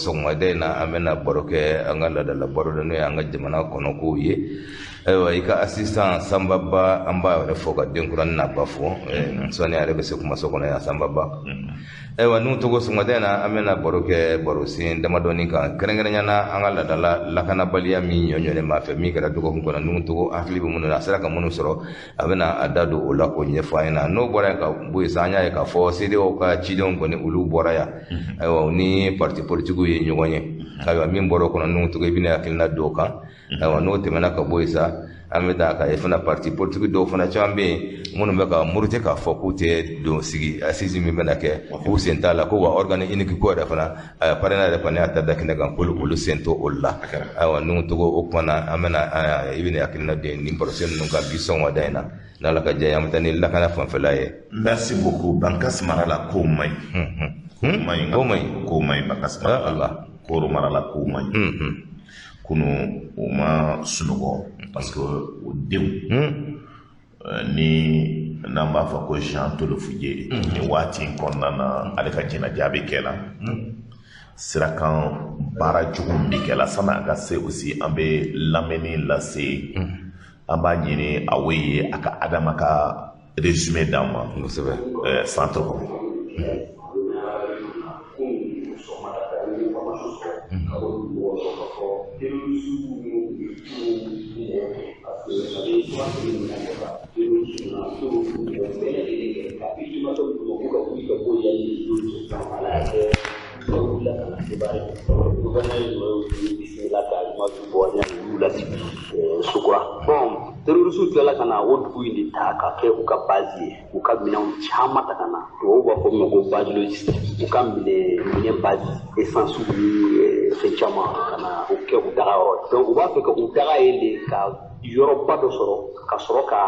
Sɔgɔmada in na, an bɛna baro kɛ an ka laadala baro la, n'o ye an ka jamana kɔnɔkow ye. Ayiwa, i ka assistant Sanba Ba, an b'a yɛrɛ fɔ ka denkuranin n'a ba fɔ. Sɔnni a yɛrɛ bɛ se kumaso kɔnɔ yan, Sanba Ba. Ayiwa, n'u togo, sɔgɔmada in na, an bɛna baro kɛ baro sen damadɔni kan, kɛrɛnkɛrɛnya na an ka laadala lakanabaliya min ɲɔɲɔlen b'a fɛ, min kɛra dɔgɔkun kɔnɔ. N'u togo, hakili bɛ minnu na, a sera ka minnu sɔrɔ, a bɛna a da don o la k'o ɲɛfɔ an ɲɛna. N'o bɔra yen ka bɔ yen sa, an y'a ye k'a fɔ CEDEAO ka cidenw kɔni, olu bɔra yan. Ayiwa, u ni parti politikiw ye ɲɔgɔn ye. Ayiwa, min bɔra o kɔnɔ, n'u togo, i bɛna hakilina don o kan. Ayiwa, n'o tɛmɛna ka bɔ yen sa, an bɛ taa ka ye fana, parti politique dɔw fana caman bɛ yen minnu bɛ ka muruti k'a fɔ k'u tɛ don sigi assise min bɛna kɛ, k'u sen t'a la, ko wa organe unique ko yɛrɛ fana, parrainage yɛrɛ kɔni y'a ta da kɛnɛ kan, k'olu olu sen t'o olu la. Ayiwa, n'u togo, o kuma na, an bɛna i bɛna hakilina di nin barosen ninnu kan bi sɔgɔmada in na. N'Ala ka diya ye, an bɛ taa ni lakana fanfɛla ye. Merci beaucoup. Bankas mara la, kow man ɲi, kow man ɲi. Kow man ɲi. Kow man ɲi Bankas mara la, Koro mara la, kow man ɲi. Kunu u ma sunɔgɔ parce que o denw ni n'an b'a fɔ ko Jean Tolofuje, nin waati in kɔnɔna na, ale ka jɛnaja bɛ kɛ la sirakan baara jugu min bɛ kɛ la. Sani a ka se aussi, an bɛ lamɛnni lase, an b'a ɲini awo ye a ka Adama ka résumé d'an ma centre kɔnɔ. Kunun sɔgɔmada fɛ, an ye information sɔrɔ ka bɔ dugu mɔgɔw la k'a fɔ terroriste minnu tun bɛ mɔgɔw kɛ, parce que a bɛ soixante minɛn bɔ ka terroriste nana terroriste mɔgɔw bɛɛ lajɛlen kɛ ka ultimatum d'u ma k'u ka wuli ka bɔ yanni don cɛ. Donc Ala y'a kɛ, dɔw wulila ka na Sévaré. Gouverneur y'u bisimila ka image bɔ, an y'a ye, u y'u lasigi Sokura. Bon, terroriste tilala ka na o dugu in de ta ka kɛ u ka base ye, u ka minɛnw caman ta ka na. Tubabuw b'a fɔ min ma ko base logistique, u ka minɛ base essence ni fɛn caman ka na o kɛ u daga yɔrɔ ye. Donc u b'a fɛ ka u daga yen de ka yɔrɔba dɔ sɔrɔ ka sɔrɔ ka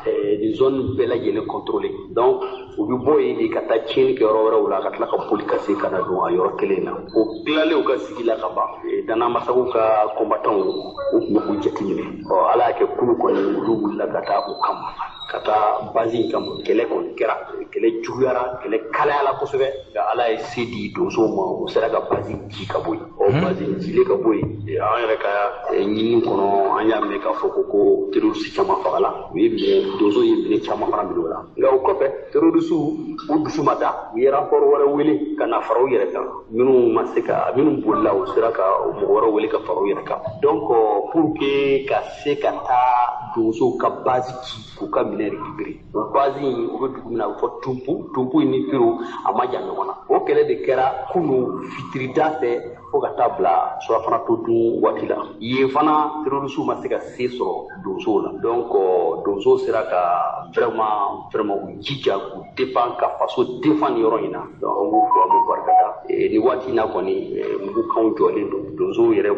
nin zone bɛɛ lajɛlen contrôler. Donc u bɛ bɔ yen de ka taa tiɲɛni kɛ yɔrɔ wɛrɛw la, ka tila ka boli ka se ka na don a yɔrɔ kelen na. O tilalen u ka sigi la ka ban, Danamasago ka combattants, u tun bɛ k'u jateminɛ. Ɔ, Ala y'a kɛ, kulu kɔni, olu wulila ka taa u kama, ka taa base in kama. Kɛlɛ kɔni kɛra, kɛlɛ juguyara, kɛlɛ kalayala kosɛbɛ, nka Ala ye se di donsow ma, u sera ka base ci ka bɔ yen. Ɔ, base cilen ka bɔ yen, an yɛrɛ ka ɲini kɔnɔ, an y'a mɛn k'a fɔ ko terroriste caman fagala, u ye minɛ, donsow ye minɛ caman fana minɛ o la. Nka o kɔfɛ, terroriste u dusu ma da, u ye renfort wɛrɛ wele ka na fara u yɛrɛ kan. Minnu ma se ka, minnu bolila, u sera ka mɔgɔ wɛrɛ wele ka fara u yɛrɛ kan. Donc pour que ka se ka taa donsow ka base ci k'u ka minɛ récupérer, o base in, o bɛ dugu min na, a bɛ fɔ Tumpu. Tumpu in ni Piro, a ma jan ɲɔgɔn na. O kɛlɛ de kɛra kunu fitirida fɛ fo ka taa bila surafana to dun waati la. Yen fana, terroriste ma se ka se sɔrɔ donsow la. Donc donsow sera ka vraiment vraiment u jija k'u défend, ka faso défend nin yɔrɔ in na. Donc an b'u fo, an b'u barikada. Nin waati in na kɔni, mugukanw jɔlen don. Donsow yɛrɛ,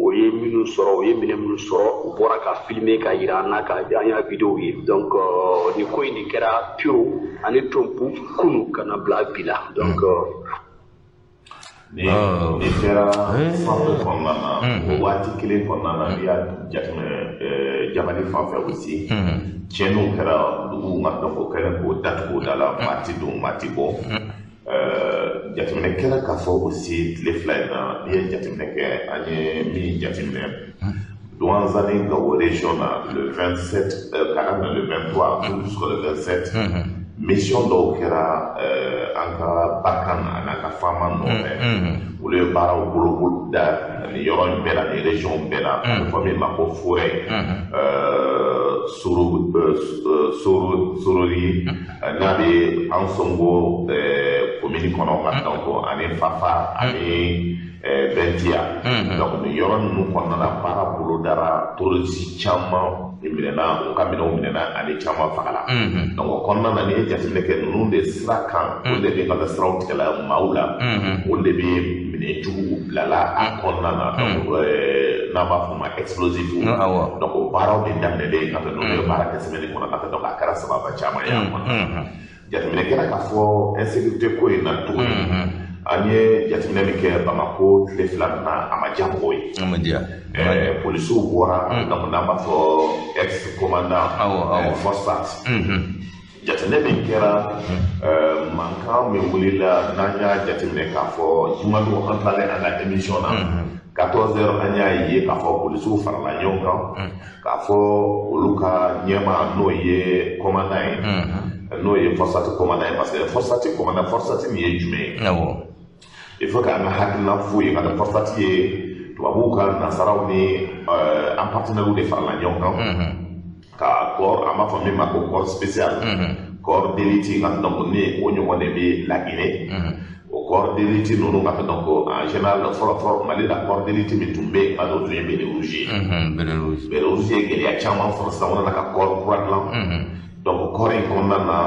o ye minnu sɔrɔ, o ye minɛ minnu sɔrɔ, u bɔra ka filmer ka yira an na, ka an y'a vidéo ye. Donc nin ko in de kɛra Piro ani Tonpu kunu ka na bila bi la. Donc Ni kɛra centre kɔnɔna na, o waati kelen kɔnɔna na, n'i y'a jateminɛ Jabali fan fɛ aussi, tiɲɛniw kɛra dugu nka. Donc o kɛlen k'o datugu o da la, maa ti don, maa ti bɔ. Jateminɛ kɛra k'a fɔ aussi tile 2 in na, n'i ye jateminɛ kɛ, an ye min jateminɛ Douentza ni Gao région na, le 27 ka daminɛ le 23 jusqu'au le 27, mission dɔw kɛra an ka Barkhane na an'an ka FAMa nɔfɛ. Olu ye baaraw bolo da nin yɔrɔ in bɛɛ la, nin région bɛɛ la. A bɛ fɔ min ma ko forêt Soro Soro Sorori, n'a bɛ Ansongo commune kɔnɔ ka donc ani Fafa ani Bɛntiya. Donc nin yɔrɔ ninnu kɔnɔna na, baara bolodara, terroriste caman minɛna, u ka minɛnw minɛna ani caman fagala. Donc o kɔnɔna na, n'i ye jateminɛ kɛ, ninnu de sira kan, olu de bɛ ka siraw tigɛla maaw la, olu de bɛ minɛ juguw bilala a kɔnɔna na. Donc n'an b'a fɔ o ma explosif. Donc o baaraw de daminɛlen ka fɛ, n'olu ye baara kɛ semaine kɔnɔ ka fɛ, donc a kɛra sababa caman ye a kɔnɔ. Jateminɛ kɛra k'a fɔ insécurité ko in na tuguni, an ye jateminɛ min kɛ Bamako tile 2 na, a ma diya mɔgɔw ye. A ma diya. Polisiw bɔra, donc n'an b'a fɔ ex commandant FORSAT. Jateminɛ min kɛra, mankan min wulila, n'an y'a jateminɛ k'a fɔ jumadon, an tilalen an ka émission na 14 heures, an y'a ye k'a fɔ polisiw farala ɲɔgɔn kan k'a fɔ olu ka ɲɛmaa, n'o ye commandant ye, n'o ye FORSAT commandant ye, parce que FORSAT commandant, FORSAT nin ye jumɛn ye? Il faut k'an ka hakilina f'u ye ka FORSAT ye tubabuw ka nasaraw ni an partenaires de farala ɲɔgɔn kan ka corps, an b'a fɔ min ma ko corps spécial, corps d'élite ka. Donc ni o ɲɔgɔn de bɛ La Guinée, o corps d'élite ninnu ka. Donc en général, fɔlɔ fɔlɔ Mali la, corps d'élite min tun bɛ yen ka, o tun ye béret rouge ye. Béret rouge. Béret rouge ye gɛlɛya caman sɔrɔ sisan, o nana ka corps kura dilan. Donc corps in kɔnɔna na,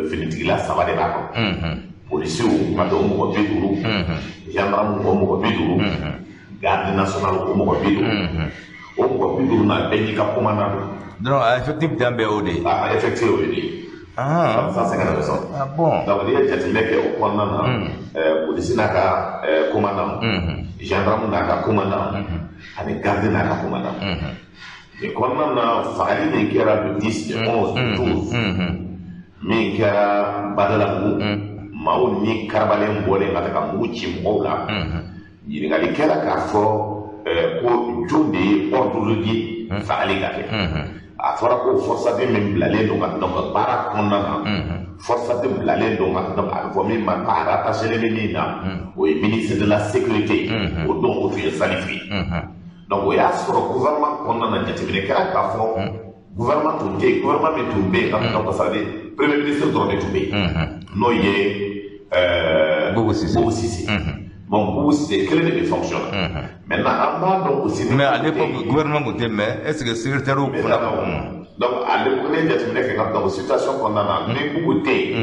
finitigila saba de b'a kɔnɔ: polisiw ka o mɔgɔ 50, gendarme o mɔgɔ 50, garde nationale o mɔgɔ 50. O mɔgɔ 50 na, bɛɛ n'i ka commandant don. Donc a effectif dan bɛɛ o de ye. A effectif o de ye. 150 personnes. Ah bon. Donc n'i ye jateminɛ kɛ o kɔnɔna na, polisi n'a ka commandant, gendarme n'a ka commandant, ani garde n'a ka commandant. Nin kɔnɔna na, fagali min kɛra le 10, le 11, le 12, min kɛra Badalabugu, maaw ni karabalen bɔlen ka taa ka mugu ci mɔgɔw la, ɲininkali kɛra k'a fɔ ko jɔn de ye ordre di fagali ka kɛ? A fɔra ko FORSAT min bilalen don ka, donc baara kɔnɔna na, FORSAT bilalen don ka, donc a bɛ fɔ min ma k'a rattaché bɛ min na, o ye ministre de la Sécurité. O don, o tun ye Salifu ye. Donc o y'a sɔrɔ gouvernement kɔnɔna na, jateminɛ kɛra k'a fɔ gouvernement tun tɛ yen. Gouvernement min tun bɛ yen ka, donc ça veut dire premier ministre dɔrɔn de tun bɛ yen, n'o ye Boubou Cissé. Boubou Cissé. Bon, Boubou Cissé kelen de bɛ fonction na. Maintenant an b'a dɔn aussi. Mais à l'époque, gouvernement tun tɛ, mais est ce que secrétaire fana? Donc à l'époque, ne ye jateminɛ kɛ ka, donc situation kɔnɔna na, ni Boubou tɛ yen,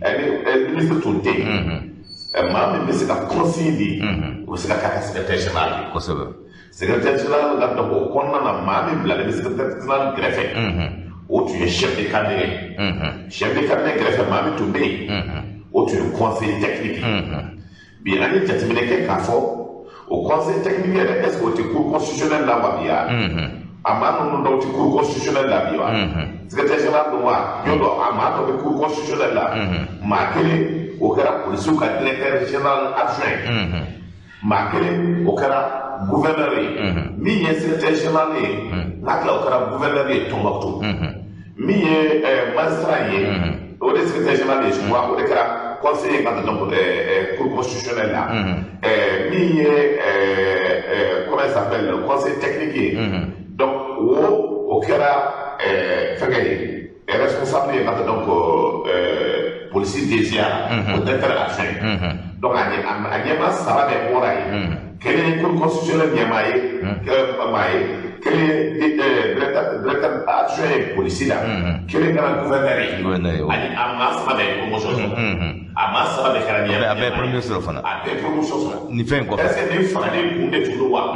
ni ministre tun tɛ yen, maa min bɛ se ka consigne di, o bɛ se ka k'a ka secrétaire général ye. Secrétaire général ka, donc o kɔnɔna na, maa min bilalen bɛ secrétaire général kɛrɛfɛ, o tun ye chef de cabinet ye. Chef de cabinet kɛrɛfɛ, maa min tun bɛ yen, o tun ye conseiller technique ye. Bi an ye jateminɛ kɛ k'a fɔ o conseil technique yɛrɛ, est ce que o tɛ cour constitutionnelle la wa bi ya? A maa ninnu dɔw tɛ cour constitutionnelle la bi wa? Secrétaire général don wa yɔrɔ dɔ, a maa dɔ bɛ cour constitutionnelle la. Maa kelen, o kɛra polisiw ka directeur général adjoint. Maa kelen, o kɛra gouverneur ye. Min ye secrétaire général ye, n'a tila, o kɛra gouverneur ye Tombouctou. Min ye magistrat ye, o de secrétaire général ye, je crois, o de kɛra conseiller ka, donc cour constitutionnelle la. Min ye comment il s'appelle, le conseil technique ye, donc o kɛra fɛnkɛ ye, responsable ye ka, donc polisi DGA, o directeur adjoint. Donc a ɲɛmaa saba bɛɛ bɔra yen: kelen ye cour constitutionnelle ɲɛmaa ye, maa ye kelen ye directeur adjoint ye polisi la, kelen kɛra gouverneur ye. Gouverneur ye. Ani a maa saba bɛɛ ye promotion sɔrɔ. A maa saba bɛɛ kɛra ɲɛmaa. A bɛɛ ye promotion sɔrɔ fana. A bɛɛ ye promotion sɔrɔ. Nin fɛn in kɔfɛ. Est ce que nin fagali kun de tun don wa?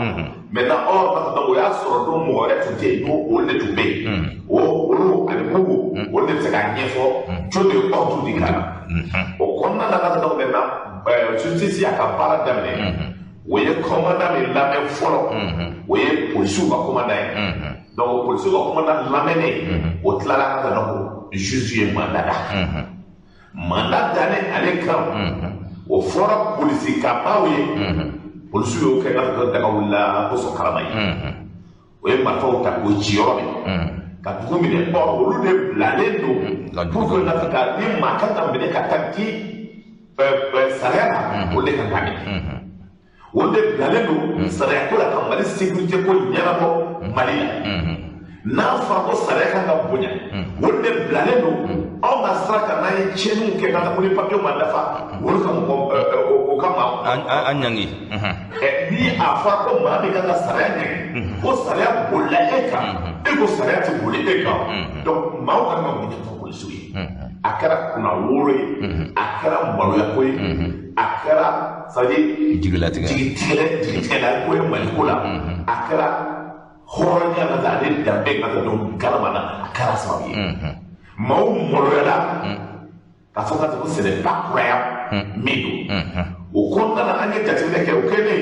Maintenant, or, donc o y'a sɔrɔ don mɔgɔ wɛrɛ tun tɛ yen, n'o olu de tun bɛ yen, o olu ani Boubou, olu de bɛ se k'a ɲɛfɔ jɔn de ye ordre di ka na. O kɔnɔna na ka, donc maintenant justice y'a ka baara daminɛ. O ye commandant min lamɛn fɔlɔ, o ye polisiw ka commandant ye. Donc polisiw ka commandant lamɛnnen, o tilala ka, donc juge ye mandat da. Mandat dannen ale kan, o fɔra polisi ka maaw ye. Polisiw y'o kɛ ka daga wulila ko sɔn kalama ye. O ye marifaw ta k'o ci yɔrɔ min ka dugu minɛ. Or olu de bilalen don pour que ka ni maa kan ka minɛ ka taa di sariya la, olu de kan ka minɛ. Olu de bilalen don sariya ko la ka Mali sécurité ko ɲɛnabɔ Mali la. N'a fɔra ko sariya kan ka bonya, olu de bilalen don. Anw ka sira kan, n'an ye tiɲɛniw kɛ ka taa ko ni papiyew ma dafa, olu ka mɔgɔ o ka maa an ɲangi. Ni a fɔra ko maa min kan ka sariya ɲangi, ko sariya bolila e kan, e ko sariya tɛ boli e kan, donc maaw kan ka mun ɲɛfɔ polisiw ye? A kɛra kunnawolo ye, a kɛra maloyako ye, a kɛra, c'est à dire, jigilatigɛ. Jigitigɛla ko ye Mali ko la, a kɛra hɔrɔnya ka taa ale danbe ka taa don galama na, a kɛra sababu ye maaw maloyala k'a fɔ ka ko ce n'est pas croyable min don. O kɔnɔna na, an ye jateminɛ kɛ, o kɛlen,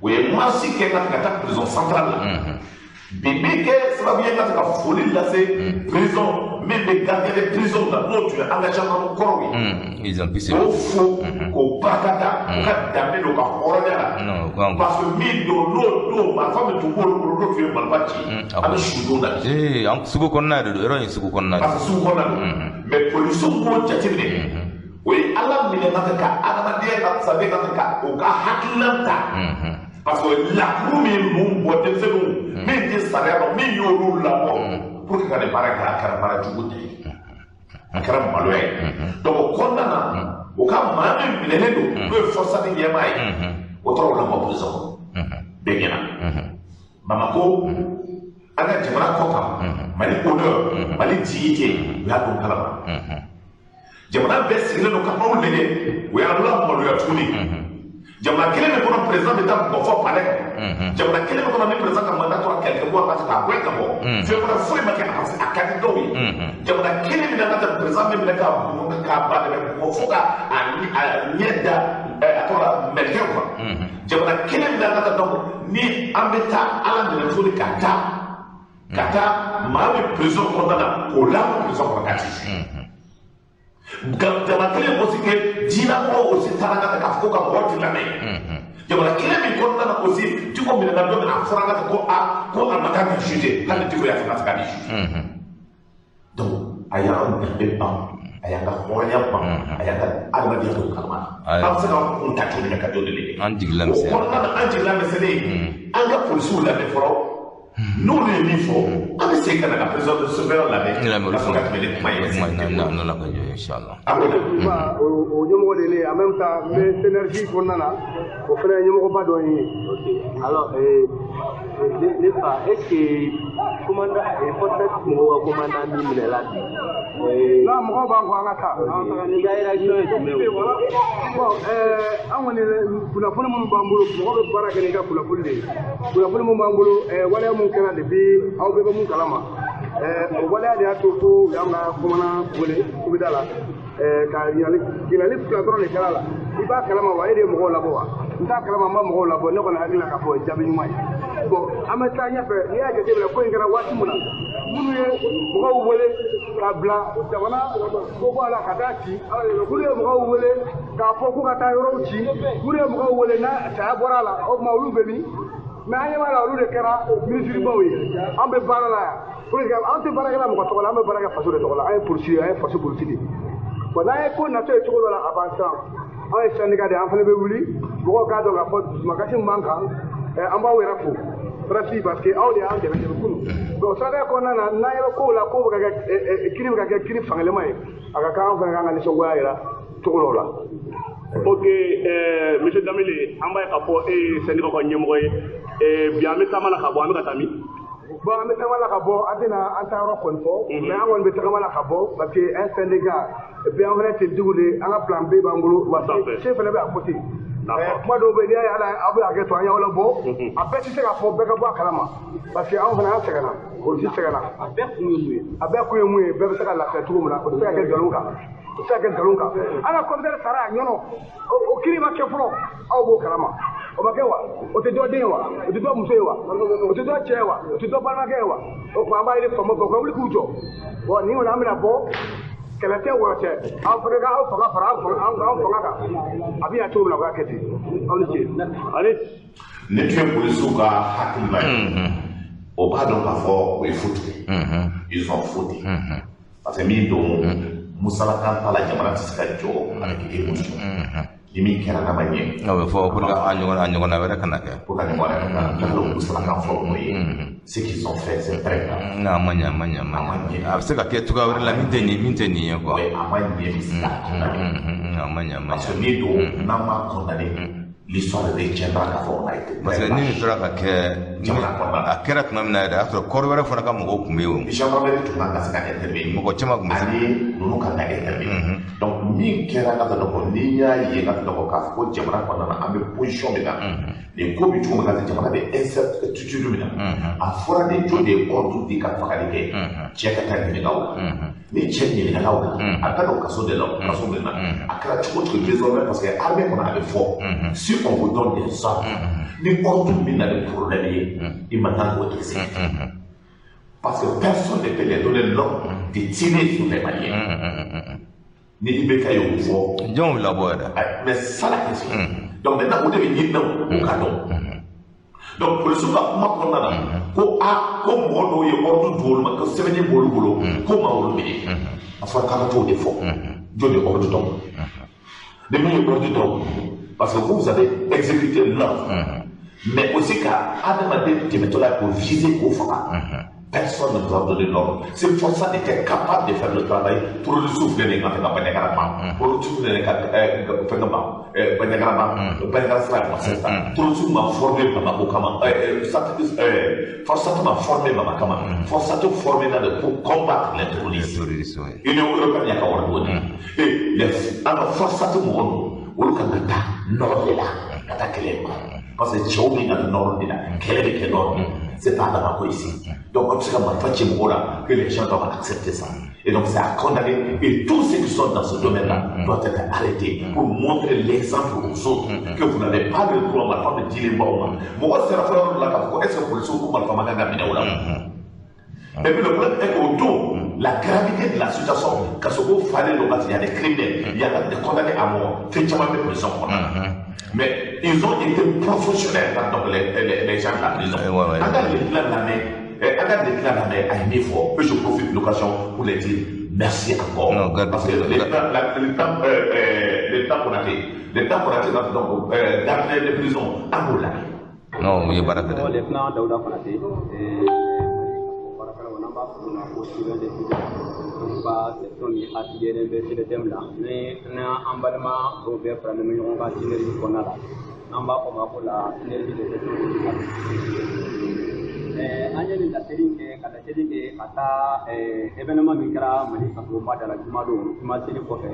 o ye marche kɛ ka taa prison centrale la. Bi min kɛ sababu ye ka se ka foli lase prison min bɛ gardien de prison la n'o tun ye an ka gendarme kɔrɔw ye. Ils ont pu se. K'o fo k'o barika da u ka danbe n'u ka hɔrɔnya la. Parce que min don n'o don marifa min tun b'olu bolo n'o tun ye marifa ci an bɛ su don na. Ee an sugu kɔnɔna de don yɔrɔ in sugu kɔnɔna de. Parce que sugu kɔnɔna don. Mais polisiw b'o jateminɛ. O ye Ala minɛ ka kɛ ka adamadenya ka sabe ka kɛ ka o ka hakilina ta. Parce que lakuru min ninnu bɔ denmisɛnninw min tɛ sariya dɔn min y'olu labɔ pour que ka nin baara kɛ a kɛra baara jugu de ye a kɛra maloya ye donc o kɔnɔna na o ka maa min minɛlen don n'o ye FORSAT ɲɛmaa ye o taara o labɔ prison kɔnɔ bɛɛ ɲɛna Bamako an ka jamana kɔ kan Mali honneur Mali dignité u y'a dɔn kalama jamana bɛɛ sigilen don ka anw lajɛ u y'an lamaloya tuguni. Jamana kelen min kɔnɔ président bɛ taa mɔgɔ fɔ palais kɔnɔ jamana kelen min kɔnɔ ni président ka mandat tora quelques mois ka se k'a gɛn ka bɔ fɛn wɛrɛ foyi ma kɛ a ka di dɔw ye jamana kelen min na ka taa président bɛ minɛ k'a bugɔ k'a ba dɛmɛ bugɔ fo ka a ɲɛ da a tɔgɔ la mɛlɛkɛw kan jamana kelen min na ka taa donc ni an bɛ taa Ala minɛ tuguni ka taa maa min prison kɔnɔna na k'o labɔ prison kɔnɔ k'a ti. Jamana kelen aussi que diinɛmɔgɔw aussi taara ka taa k'a fɔ ko ka mɔgɔw ti lamɛn jamana kelen min kɔnɔna na aussi Dicko minɛna don min a fɔra ka taa ko a ko a ma kan ka juger hali Dicko y'a fɔ k'a tɛ ka juger donc a y'an danbe ban a y'an ka hɔrɔnya ban a y'an ka adamadenya don kalama an bɛ se k'an kun ta cogo min na ka don de lajɛ an jigila misɛnya o kɔnɔna na an jigila misɛnnen an ka polisiw lamɛn fɔlɔ n'olu ye min fɔ an bɛ segin ka na ka président de surveillant lamɛn ka sɔrɔ ka tɛmɛ ni kuma ye. N'Ala ka jɔ inchallah. O ɲɛmɔgɔ de ye ne ye en même temps n bɛ synergie kɔnɔna na o fana ye ɲɛmɔgɔba dɔ ye. Ok alors ne fa est ce que commandant FORSAT mɔgɔw ka commandant min minɛla bi. Non mɔgɔw b'an kɔ an ka taa. I ka réaction ye jumɛn ye. Bon an kɔni kunnafoni minnu b'an bolo mɔgɔ bɛ baara kɛ n'i ka kunnafoni de ye kunnafoni minnu b'an bolo waleya mun kɛra depuis aw bɛɛ bɛ mun kalama o waleya de y'a to ko u y'an ka commandant wele kubida la ka ɲininkali fila dɔrɔn de kɛra la i b'a kalama wa e de ye mɔgɔw labɔ wa n t'a kalama n ma mɔgɔw labɔ ne kɔni hakili la k'a fɔ o ye jaabi ɲuman ye bon an bɛ taa ɲɛfɛ n'i y'a jateminɛ ko in kɛra waati min na minnu ye mɔgɔw wele k'a bila jamana ko bɔ a la ka taa ci minnu ye mɔgɔw wele k'a fɔ k'u ka taa yɔrɔw ci minnu ye mɔgɔw wele n'a saya bɔra a la o tuma olu bɛ min mais an ɲɛ b'a la olu de kɛra minisiribaw ye an bɛ baara la yan pour que an tɛ baara kɛla mɔgɔ tɔgɔ la an bɛ baara kɛ faso de tɔgɔ la an ye polisi ye an ye faso polisi de ye bon n'an ye ko natɔ ye cogo dɔ la a b'an siran an ye syndicat de ye an fana bɛ wuli mɔgɔw k'a dɔn k'a fɔ dusumakasi min b'an kan an b'aw yɛrɛ fo presse parce que aw de y'an dɛmɛ dɛmɛ kunun donc sirada kɔnɔna na n'an ɲɛ bɛ kow la kow bɛ ka kɛ kiiri bɛ ka kɛ kiiri fankelen ye a ka kan an fana k'an ka nisɔngoya yira cogo dɔw la. Ok monsieur Dambélé an b'a ye k'a fɔ e ye syndicat ka ɲɛmɔgɔ ye bi an bɛ taama la ka bɔ an bɛ ka taa min. Bon an bɛ tagama la ka bɔ an tɛna an taa yɔrɔ kɔni fɔ mais an kɔni bɛ tagama la ka bɔ parce que un syndicat et puis an fana ye tenitigiw de ye an ka plan B b'an bolo wa C fana bɛ à côté. Kuma dɔw bɛ yen n'i y'a ye ala aw bɛ hakɛ to an y'aw labɔ a bɛɛ tɛ se k'a fɔ bɛɛ ka bɔ a kalama parce que anw fana an sɛgɛnna polisi sɛgɛnna. A bɛɛ kun ye mun ye. A bɛɛ kun ye mun ye bɛɛ bɛ se ka lafiya cogo min na o tɛ se ka kɛ nkalon kan. O tɛ se ka kɛ nkalon kan an ka commissaire sara a ɲɔnɔ o kiiri ma kɛ fɔlɔ aw b'o kalama o ma kɛ wa o tɛ dɔ den ye wa o tɛ dɔ muso ye wa o tɛ dɔ cɛ ye wa o tɛ dɔ balimakɛ ye wa o tuma an b'a ɲini faamaw fɛ u ka wuli k'u jɔ bon nin kɔni an bɛna bɔ kɛlɛ tɛ wɔyɔ tɛ aw fana ka aw fanga fara an fanga kan a bɛ yan cogo min na u k'a kɛ ten aw ni ce. Ne tun ye polisiw ka hakilina ye o b'a dɔn k'a fɔ o ye faute kɛ ils ont fauté parce que min don musalakan t'a la jamana tɛ se ka jɔ avec émotion ni min kɛra n'a ma ɲɛ. O bɛ fɔ pour que a ɲɔgɔnna wɛrɛ kana kɛ. Pour que a ɲɔgɔnna wɛrɛ kana kɛ hali musalakan fɔ o ye ce qu'ils ont fait c'est très grave. Non a ma ɲɛ a ma ɲɛ a ma ɲɛ a bɛ se ka kɛ cogoya wɛrɛ la min tɛ nin ye quoi. A ma ɲɛ bɛ se ka condamner. A ma ɲɛ a ma ɲɛ. Parce que min don n'an m'a condamner l'histoire retiendra k'a fɔ on a été. Parce que ni nin tora ka kɛ a kɛra tuma min na yɛrɛ a y'a sɔrɔ kɔrɔ wɛrɛ fana ka mɔgɔw tun bɛ yen o. Gendarmerie tun kan ka se ka intervenir. Mɔgɔ caman tun bɛ se. Ani ninnu kan ka intervenir. Donc Min kɛra ka taa dɔn n'i y'a ye ka dɔn k'a fɔ ko jamana kɔnɔna na, an bɛ position min na, nin ko bɛ cogo min na, jamana bɛ incertitude min na, a fɔra de jɔn de ye ordre di ka fagali kɛ? Cɛ ka taa ɲininka o la. Ni cɛ ɲininkala o la, a ka don kaso de la, kaso min na a kɛra cogo o cogo désormais, parce que armée kɔnɔ a bɛ fɔ, si on vous donne des ordres, ni ordre min na ni problème ye, i man kan k'o exécuter, parce que personne ne peut les donner l'ordre de tirer sur les Maliens. Ni IBK y'o fɔ. Jɔn labɔ yɛrɛ? Mais c'est ça la question. Donc maintenant, o de bɛ ɲini na, o ka dɔn. Donc polisiw ka kuma kɔnɔna na ko a ko mɔgɔ dɔw ye ordre di olu ma, ko sɛbɛnni b'olu bolo, ko ma olu minɛ. A fɔra k'an ka t'o de fɔ. Jɔn de ordre dɔn? Ni min ye ordre dɔn, parce que vous avez exécuté l'ordre, mais aussi ka adamaden tɛmɛtɔ la k'o viser k'o faga, personne ne vous a donné l'ordre. C'est pour ça était capable de faire le travail. Terroriste filɛ nin ye ka fɛ ka Bandiagara ban. Terroriste filɛ nin ye ka fɛnkɛ ban. Bandiagara ban. Bandiagara sira ma sisan. Terroriste ma formé Bamako kama. FORSAT ma formé Bamako kama. FORSAT formé na de pour combattre les terroristes. Terroristes, oui. Union européenne y'a ka wari bɔ de. Et les an ka FORSAT mɔgɔ ninnu, olu kan ka taa nord de la ka taa kɛlɛ ban. Parce que cɛw bɛ na nord de la, kɛlɛ bɛ kɛ nord de. C'est pas Bamako ici. Donc, on sera que les gens doivent accepter ça. Et donc, c'est à condamner. Et tous ceux qui sont dans ce domaine-là doivent être arrêtés pour montrer l'exemple aux autres que vous n'avez pas le droit, ma femme de dire les mots. Moi, c'est la fois là, est-ce que vous pouvez? Et puis le problème est qu'autour, la gravité de la situation, quand ce fallait le, il y a des criminels, il y a des condamnés à mort, fait jamais de prison. Mais ils ont été professionnels, donc les gens de la prison. A ye min fɔ, et je profite de l'occasion pour les dire merci encore. Non, parce que l'État Konaté, donc gardien de prison, an b'o lamɛn. Non, u ye baara kɛ dɛ. Lieutenant Dawuda Konate, baarakɛlaw, n'an b'a f'o ma ko civil de civil ka section ni affilié bɛ CDTM la, ni n'an balima dɔw bɛɛ faralen bɛ ɲɔgɔn kan synergie kɔnɔna la, n'an b'a fɔ o ma ko la synergie de section. An ye nin laseli kɛ ka laseli kɛ ka taa événement min kɛra Mali kasoba da la jumadon, juma seli kɔfɛ,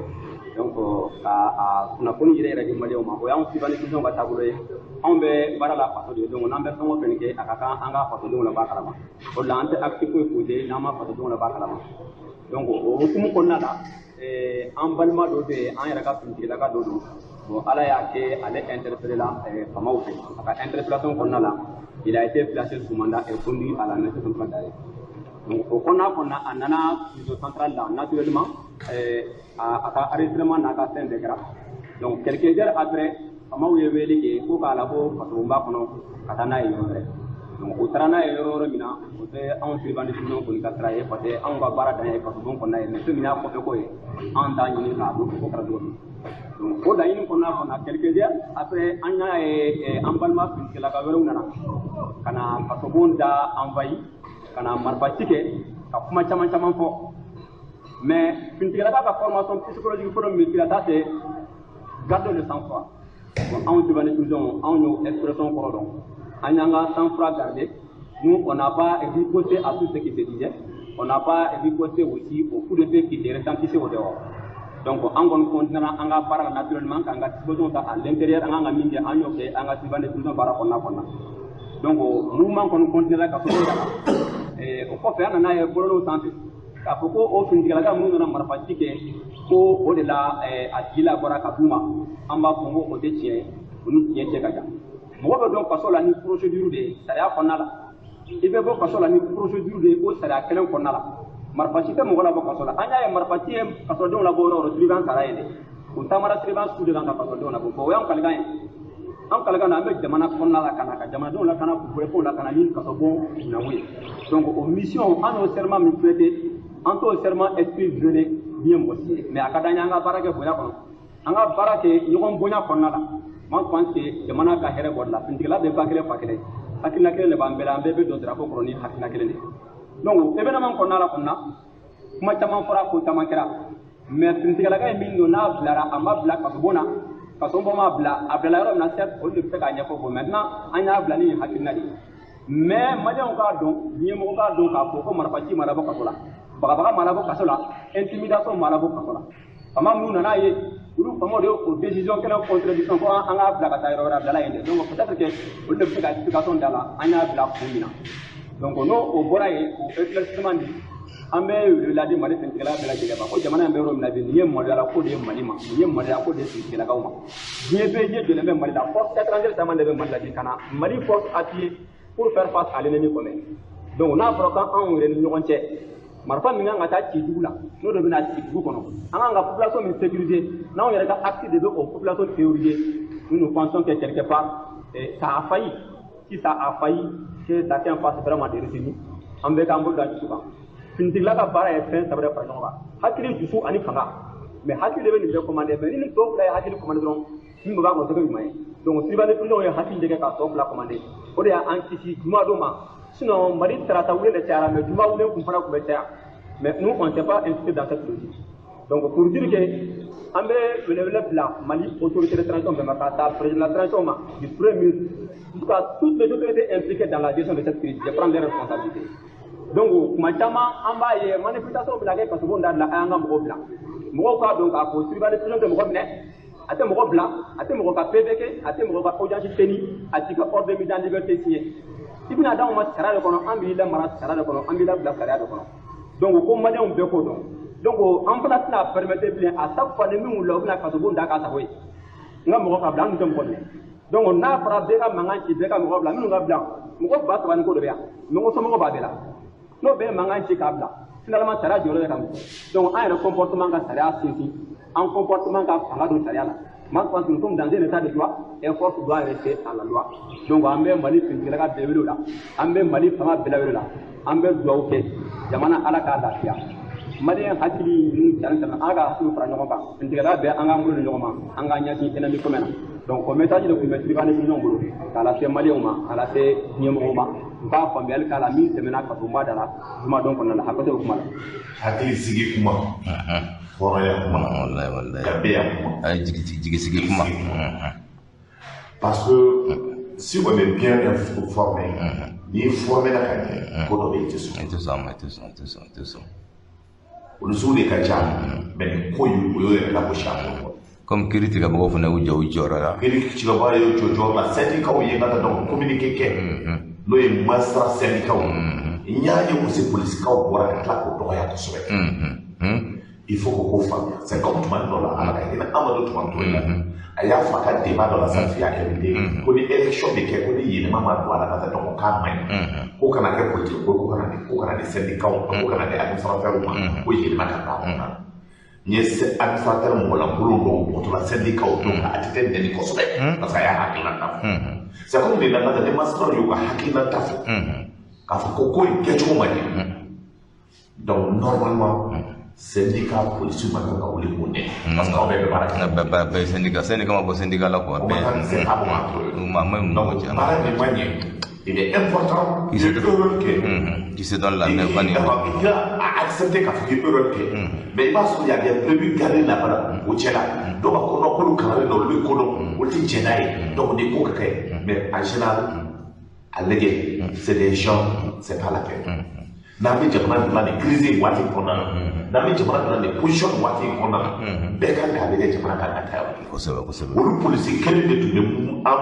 donc ka a kunnafoni yɛrɛ yɛrɛ di Maliyɛnw ma. O y'anw civil ka taabolo ye. Anw bɛ baara la faso de ye, donc n'an bɛ fɛn o fɛn kɛ, a ka kan an ka fasodenw la b'a kalama. O de la an tɛ acte foyi posé n'an ma fasodenw la b'a kalama. Donc o hukumu kɔnɔna la, an balima dɔ bɛ yen, an yɛrɛ ka finitigilaka dɔ don. Bon, Ala y'a kɛ ale interpellé la faamaw fɛ. A ka interpellation kɔnɔna la, il a été placé sous mandat et conduit à la maison centrale d'arrêt. Donc o kɔnɔna a nana prison centrale la naturellement, a ka enregistrement n'a ka fɛn bɛɛ kɛra. Donc quelques heures après, faamaw ye wele kɛ ko k'a labɔ kasobonba kɔnɔ ka taa n'a ye yɔrɔ wɛrɛ. Donc o taara n'a ye yɔrɔ wɛrɛ min na, o tɛ anw surveillant de prison kɔni ka sira ye, parce que anw ka baara dan ye kasobon kɔnɔna ye. Mais fɛn min y'a kɔfɛ ko ye, anw t'a ɲini k'a dɔn ko kɛra cogo min. Donc o laɲini kɔnɔna, quelques heures après, an y'a ye an balima finitigilaka wɛrɛw nana ka na kasobon da envahi, ka na marifa ci kɛ, ka kuma caman caman fɔ. Mais finitigilaka ka formation psychologique fɔlɔ min bɛ ça, c'est garder le sang-froid. Bon, anw surveillant de prison, anw y'o expression kɔrɔ dɔn. An y'an ka sang-froid garder. Nous, on n'a pas riposté à tout ce qui se disait, on n'a pas riposté aussi au coup de feu qui se retentissait au dehors. Donc an kɔni continuera an ka baara la naturellement, k'an ka disposition ta à l'intérieur. An kan ka min kɛ, an y'o kɛ an ka surveillant de prison baara kɔnɔna. Donc mouvement kɔni continuera ka sɔrɔ la. O kɔfɛ, an nana ye bɔlɔlɔw sanfɛ k'a fɔ ko o finitigilaka minnu nana marifa ci kɛ, ko o de la a tigi labɔra ka d'u ma. An b'a fɔ ko o tɛ tiɲɛ ye, o ni tiɲɛ cɛ ka jan. Mɔgɔ bɛ dɔn kaso la ni procédure de ye sariya kɔnɔna la. I bɛ bɔ kaso la ni procédure de ye o sariya kelen kɔnɔna la. Marifa ci tɛ mɔgɔ labɔ kaso la. An y'a ye marifa ci ye kasodenw labɔ yɔrɔ o yɔrɔ, surveillant sara ye dɛ. U taamara surveillant su de kan ka kasodenw labɔ. Bon, o y'anw kalikan ye. An kalikan na, an bɛ jamana kɔnɔna la ka na ka jamanadenw lakana, k'u bolofɛnw lakana ni kasobon nakun ye. Donc o mission, an y'o serment min prêté, an t'o serment esprit violé diɲɛ mɔgɔ si ye. Mais a ka d'an ye an ka baara kɛ bonya kɔnɔ, an ka baara kɛ ɲɔgɔn bonya kɔnɔna la. Moi, je pense que jamana ka hɛrɛ bɔ de la. Finitigila bɛ ba kelen fa kelen, hakilina kelen de b'an bɛɛ la, an bɛɛ bɛ don drapeau kɔrɔ ni hakilina kelen de ye. Donc événement kɔnɔna la kɔnɔna, kuma caman fɔra, ko caman kɛra. Mais finitigilaka ye min don, n'a bilara, a ma bila kasobon na, kasobon ma bila, a bilala yɔrɔ min na, certes, olu de bɛ se k'a ɲɛfɔ. Bon, maintenant, an y'a bila ni nin hakilina de ye. Mais Maliyɛnw k'a dɔn, ɲɛmɔgɔ k'a dɔn k'a fɔ ko marifa ci ma labɔ kaso la, bagabaga ma labɔ kaso la, intimidation ma labɔ kaso la. Faama minnu nana ye, olu faamaw de y'o décision kɛnɛ contradiction ko an k'a bila ka taa yɔrɔ wɛrɛ, a bilala yen dɛ. Donc peut-être que olu de bɛ se ka explication d'a la an y'a bila kun min na. Donc n'o o bɔra yen, o éclaircissement di, an bɛ wele ladi Mali finitigila bɛɛ lajɛlen ma ko jamana in bɛ yɔrɔ min na bi, nin ye maloyala ko de ye Mali ma, nin ye maloya ko de ye finitigilakaw ma. Diɲɛ bɛɛ ɲɛ jɔlen bɛ Mali la. Force étrangère caman de bɛ Mali la bi ka na Mali force appuyer pour faire face à l'ennemi commun. Donc n'a fɔra k'anw yɛrɛ ni ɲɔgɔn cɛ, marifa min kan ka taa ci dugu la, n'o de bɛna ci dugu kɔnɔ, an kan ka population min sécuriser, n'anw yɛrɛ ka acte de bɛ o population terroriser, nous nous pensons que quelque part ça a failli. Si ça a failli, que chacun fasse vraiment des retenues. An bɛɛ k'an bolo da dusu kan. Finitigila ka baara ye fɛn saba de fara ɲɔgɔn kan: hakili, dusu ani fanga. Mais hakili de bɛ nin bɛɛ commander. Mais ni nin tɔ fila ye hakili commander dɔrɔn, min bɛ b'a kɔnɔ, tɛ kɛ ɲuman ye. Donc surveillant de prison ye hakili de kɛ ka tɔ fila commander, o de y'an kisi juma don ma. Sinon Mali tarata wele de cayara, mais juma wele kun fana tun bɛ caya. Mais nous, on ne s'est pas inscrit dans cette logique. Donc pour dire que an bɛ welewele bila Mali autorité de transition bɛɛ ma, ka taa président de la transition ma, du premier ministre jusqu'à toutes les autorités impliquées dans la gestion de cette crise, de prendre leurs responsabilités. Donc kuma caman an b'a ye, manifestation bɛna kɛ kasobon da la, a y'an ka mɔgɔw bila. Mɔgɔw k'a dɔn k'a fɔ surveillant de prison tɛ mɔgɔ minɛ, a tɛ mɔgɔ bila, a tɛ mɔgɔ ka PV kɛ, a tɛ mɔgɔ ka audience tenue, a t'i ka ordre de mise en liberté signé. I bɛna d'anw ma sariya de kɔnɔ, an b'i lamara sariya de kɔnɔ, an b'i labila sariya de kɔnɔ. Donc ko maliyɛnw bɛɛ k'o dɔn. Donc an fana tɛna permettre bilen, à chaque fois ni min wulila, u bɛna kasobon da k'a sago ye, n ka mɔgɔ ka bila, an dun tɛ mɔgɔ minɛ. Donc n'a fɔra bɛɛ ka mankan ci, bɛɛ ka mɔgɔ bila, minnu ka bila, mɔgɔ 3000 ni ko de bɛ yan, mɔgɔ somɔgɔw b'a bɛɛ la, n'o bɛɛ ye mankan ci k'a bila, finalement sariya jɔyɔrɔ bɛ ka mun? Donc an yɛrɛ comportement ka sariya sinsin, an comportement ka fanga don sariya la. Moi, je pense que nous sommes dans un état de droit et force doit rester à la loi. Donc an bɛ Mali finitigilaka bɛɛ wele o la, an bɛ Mali fanga bɛɛ wele o la, an bɛ dugawu kɛ jamana, Ala k'a lafiya. Maliyɛn hakili ninnu cari tɛmɛ, an ka hakiliw fara ɲɔgɔn kan, finitigilaka bɛɛ, an k'an bolo di ɲɔgɔn ma, an k'an ɲɛsin ennemi commun na. Donc o message de tun bɛ surveillant de prison bolo k'a lase maliyɛnw ma, k'a lase diɲɛmɔgɔw ma, u k'a faamuyali k'a la min tɛmɛna kasobonba da la jumadon kɔnɔna la. Hakɛ to o kuma la. Hakili sigi kuma, hɔrɔnya kuma, wallahi wallahi, danbeya kuma. A ye jigi sigi kuma. Parce que si on est bien informé, n'i formé la ka ɲɛ, ko dɔ bɛ yen, i tɛ sɔn. I tɛ sɔn a ma, i tɛ sɔn, i tɛ sɔn, i tɛ sɔn. Olu sugu de ka ca, mais nin ko in, o y'o yɛrɛ lagosi a kɔnɔ. Comme kiiri tigɛbagaw fana y'u jɔ u jɔyɔrɔ la. Kiiri tigɛbagaw y'u jɔ jɔyɔrɔ la, syndicats ye n ka taa donc communiqué kɛ, n'o ye magistrat syndicats. N y'a ye aussi polisikaw bɔra ka tila k'o dɔgɔya kosɛbɛ. Il faut que k'o faamuya, c'est comme tuma dɔ la, Ala ka hinɛ Amadu Tumani Ture la, a y'a fɔ a ka débat dɔ la, Salif y'a invité, ko ni élection bɛ kɛ, ko ni yɛlɛma ma don a la ka taa, donc k'a man ɲi, ko kana kɛ politique ko, ko kana di syndicats, ko kana di administrateurs ma, ko yɛlɛma ka don a kɔnɔna na. N ye administrateur mɔgɔlankolon dɔw bɔtɔ la syndicat, donc a tɛ nɛni kosɛbɛ parce que a y'a hakilina ta fɔ. C'est comme nin na, ni magistrat y'u ka hakilina ta fɔ k'a fɔ ko in kɛcogo ma ɲɛ, donc normalement syndicat policier man kan ka wuli k'o nɛni, parce que aw bɛɛ bɛ baara kɛ. Bɛɛ bɛɛ syndicat ma bɔ syndicat la quoi. O ma kan, c'est pas bon entre eux. Ma ma ɲi Donc mɔgɔ cɛ. Baara min ma ɲɛ, il est important Qui se i erreur kɛ. Qui se donne la main kɔni. I ka accepter k'a fɔ k'i erreur kɛ, mais i b'a sɔrɔ y a des brebis galeuses là-bas o cɛ la, dɔw b'a fɔ ko non, k'olu kalannen don, olu bɛ ko dɔn, olu tɛ jɛn n'a ye, donc nin ko ka kɛ. Mais en général, a lajɛ, c'est des gens, c'est pas la peine. N'an bɛ jamana dilan nin crise in waati in kɔnɔna na, n'an bɛ jamana dilan nin position nin waati in kɔnɔna na, bɛɛ kan k'a lajɛ jamana kan ka taa yɔrɔ. Kosɛbɛ kosɛbɛ. Olu polisi kelen de tun bɛ an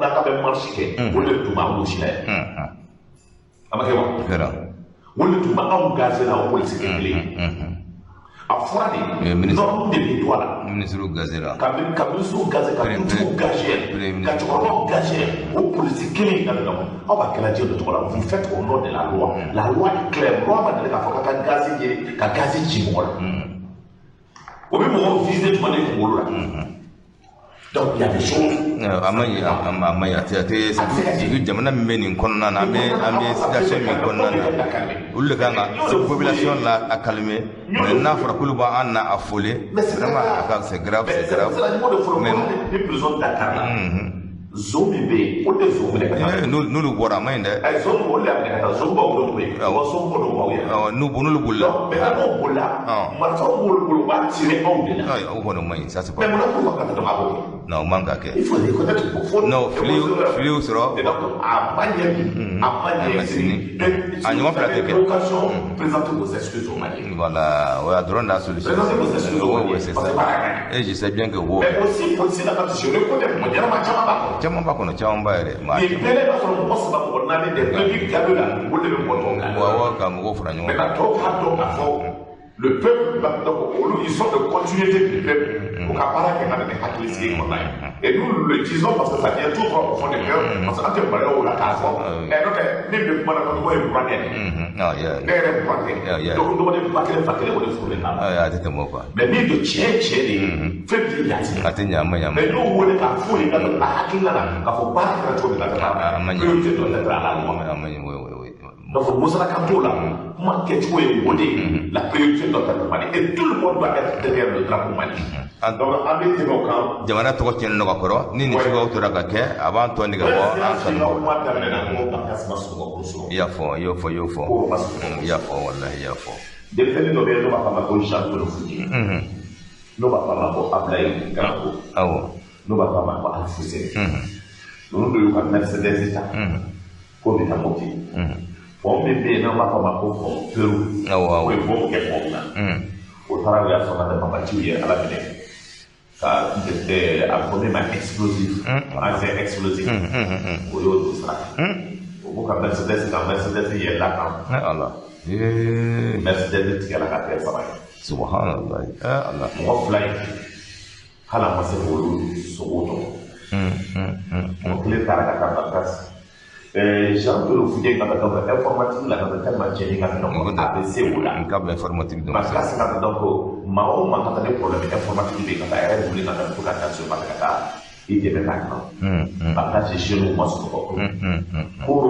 n'an ka bɛ marche kɛ, olu de tun b'an gosi la yan. A ma kɛ wa? Kɛra. Olu de tun bɛ anw gazer la, o polisi kelen. A fɔra de, norme de bɛ don a la. Ministre gazera. Ka ministre gazer, ka dutigiw gazer, ka cɛkɔrɔbaw gazer, o polisi kelen in ka nɔgɔ. Aw b'a kɛla diɲɛ dɔ tɔgɔ la, vous faites au nom de la loi. La loi est claire. Loi ma deli k'a fɔ k'a ka gazi ɲini, ka gazi ci mɔgɔ la. O bɛ mɔgɔw viser tuma de kunkolo la. Donc il y a des choses. A ma ɲi, a ma ɲi, a tɛ surtout jamana min bɛ nin kɔnɔna na, an bɛ situation min kɔnɔna na, olu de kan ka population la a calmer, mais n'a fɔra k'olu b'an na a fɔler, vraiment a ka, c'est grave, c'est grave. Mais ni prison Dakar la. Zon min bɛ yen, o de zon minɛ ka taa. N'olu bɔra a ma ɲi dɛ. Ayi, zon olu de y'a minɛ ka taa, zon b'aw bolo koyi. Awɔ, zon b'o dɔw b'aw yɛrɛ. Awɔ, n'olu bolila. Donc maintenant n'o bolila, marifaw b'olu bolo, u b'a tirer anw de la. Ayi, o kɔni ma ɲi, ça c'est pas. Mais munna k'u ka taa dɔn a b'o kɛ? Non, o man ka kɛ. Il faut reconnaître ko fo. Non, fili y'u sɔrɔ. Donc a ma ɲɛ bi, a ma ɲɛ sini. A ɲɔgɔn fila tɛ kɛ. L'occasion, présentez vos excuses aux Maliens. Voilà, o y'a dɔrɔn la solution. Présentez vos excuses aux Maliens. Oui, c'est ça. Et je sais bien que wo. Mais aussi, policier la je reconnais mɔgɔ ɲɛnama caman b'a kɔnɔ. Caman b'a kɔnɔ, caman b'a yɛrɛ. Nin bɛɛ b'a sɔrɔ mɔgɔ 3 mɔgɔ 4 des prévus câbles la, olu de bɛ mɔgɔ tɔw kan. Wa ka mɔgɔw fara ɲɔgɔn kan. Maintenant tɔw k'a dɔn k'a fɔ le peuple, donc olu ils sont de continuité du peuple. U ka baara kɛ ka na ni hakili sigi kɔnɔna ye. Et nous le disons parce que ça vient tout droit au fond du cœur, parce que an tɛ maloya o la k'a fɔ. Ɛ n'o tɛ min bɛ kuma na ko ye burankɛ de ye. Ne yɛrɛ burankɛ. Donc dɔgɔnin ba kelen fa kelen o de furulen t'a la. A tɛ tɛmɛ o kan. Mais min don tiɲɛ ye tiɲɛ de ye, fɛn min tɛ ɲa. A tɛ ɲa, a ma ɲa. Mais n'o wele k'a f'u ye ka a hakilina la k'a fɔ baara kɛra cogo min na ka taa. A ma ɲa. Priorité dɔ tɛ a la. A ma ɲa, oui, oui, oui. Donc Moussa Kanto là, kuma kɛcogo ye o de ye, la priorité doit être Mali et tout le monde doit être derrière le drapeau Mali. Donc an bɛ tɛmɛ o kan. Jamana tɔgɔ tiɲɛnen don ka kɔrɔ ni nin suguyaw tora ka kɛ a b'an tɔ nege bɔ an kanu. Kuma daminɛ na ko Bakasi ma sunɔgɔ ko sɔrɔ. I y'a fɔ, i y'o fɔ, i y'o fɔ. Ko ma sunɔgɔ. I y'a fɔ, walahi i y'a fɔ. Denmisɛnnin dɔ bɛ yen n'o b'a fɔ a ma ko Jean Claude Foudié. N'o b'a fɔ a ma ko Ablaye Garako. Awɔ. N'o b'a fɔ a ma ko Alfousseyni. Ninnu de y'u ka Mercedes ta. K'o bɛ taa Mopti. Pont min bɛ yen n'an b'a fɔ a ma ko pont Peru. Awɔ, awɔ. O ye bɔnbu kɛ pont na. O taara u y'a sɔrɔ ka taa banbaanciw ye Ala minɛ. Ka a bɛ fɔ min ma explosif. Engin explosif. O y'o don sira kan. O b'u ka Mercedes kan, Mercedes yɛlɛla kan. Ala. Mercedes tigɛla ka kɛ 3 ye. Subhanallah. Ala. Mɔgɔ 2 in hali a ma se k'olu sogo tɔmɔ. Mɔgɔ kelen taara ka taa Bakasi. Jean Claude Foudié ka taa donc informatique la ka taa tellement tiɲɛni ka donc a bɛ se o la. N ka bɛ informatique dɔn. Parce que ka taa donc maa o maa ka taa ni problème informatique bɛ yen ka taa a yɛrɛ wuli ka taa to ka taa so ka taa i dɛmɛ k'a kan. Bakasi jeunes ma sunɔgɔ. Koro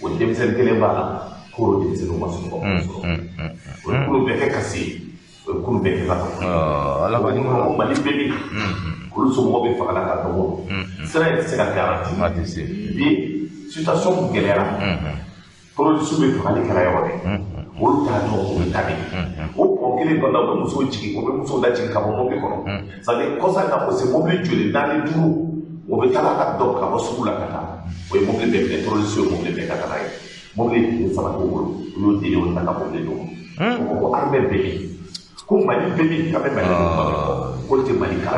o denmisɛnnin kelen b'a la, koro denmisɛnninw ma sunɔgɔ sɔrɔ. O ye kulu bɛɛ kɛ kasi ye, o ye kulu bɛɛ kɛ ka taa. Ala ka hinɛ. O Mali bɛɛ bɛ olu somɔgɔw bɛ fagala ka dɔgɔ. Sira in tɛ se ka garanti. A tɛ se. Bi situation gɛlɛyara, terroriste bɛ fagali kɛra yɔrɔ bɛɛ, olu t'a dɔn u bɛ taa min. O pɔn kelen kɔnɔna u bɛ musow jigin, u bɛ musow lajigin ka bɔ mobili kɔnɔ. C'est à dire kɔsa in na o se mobili joli 4 5 o bɛ taa ka dɔn ka bɔ sugu la ka taa. O ye mobili bɛɛ minɛ, terroriste ye mobili bɛɛ ka taa n'a ye. Mobili tile 3 t'u bolo, u y'o deli o ta ka mobili d'u ma. O ko ko armée bɛ min, ko Mali bɛ min, k'an bɛ Mali de kuma k'olu tɛ Mali kan.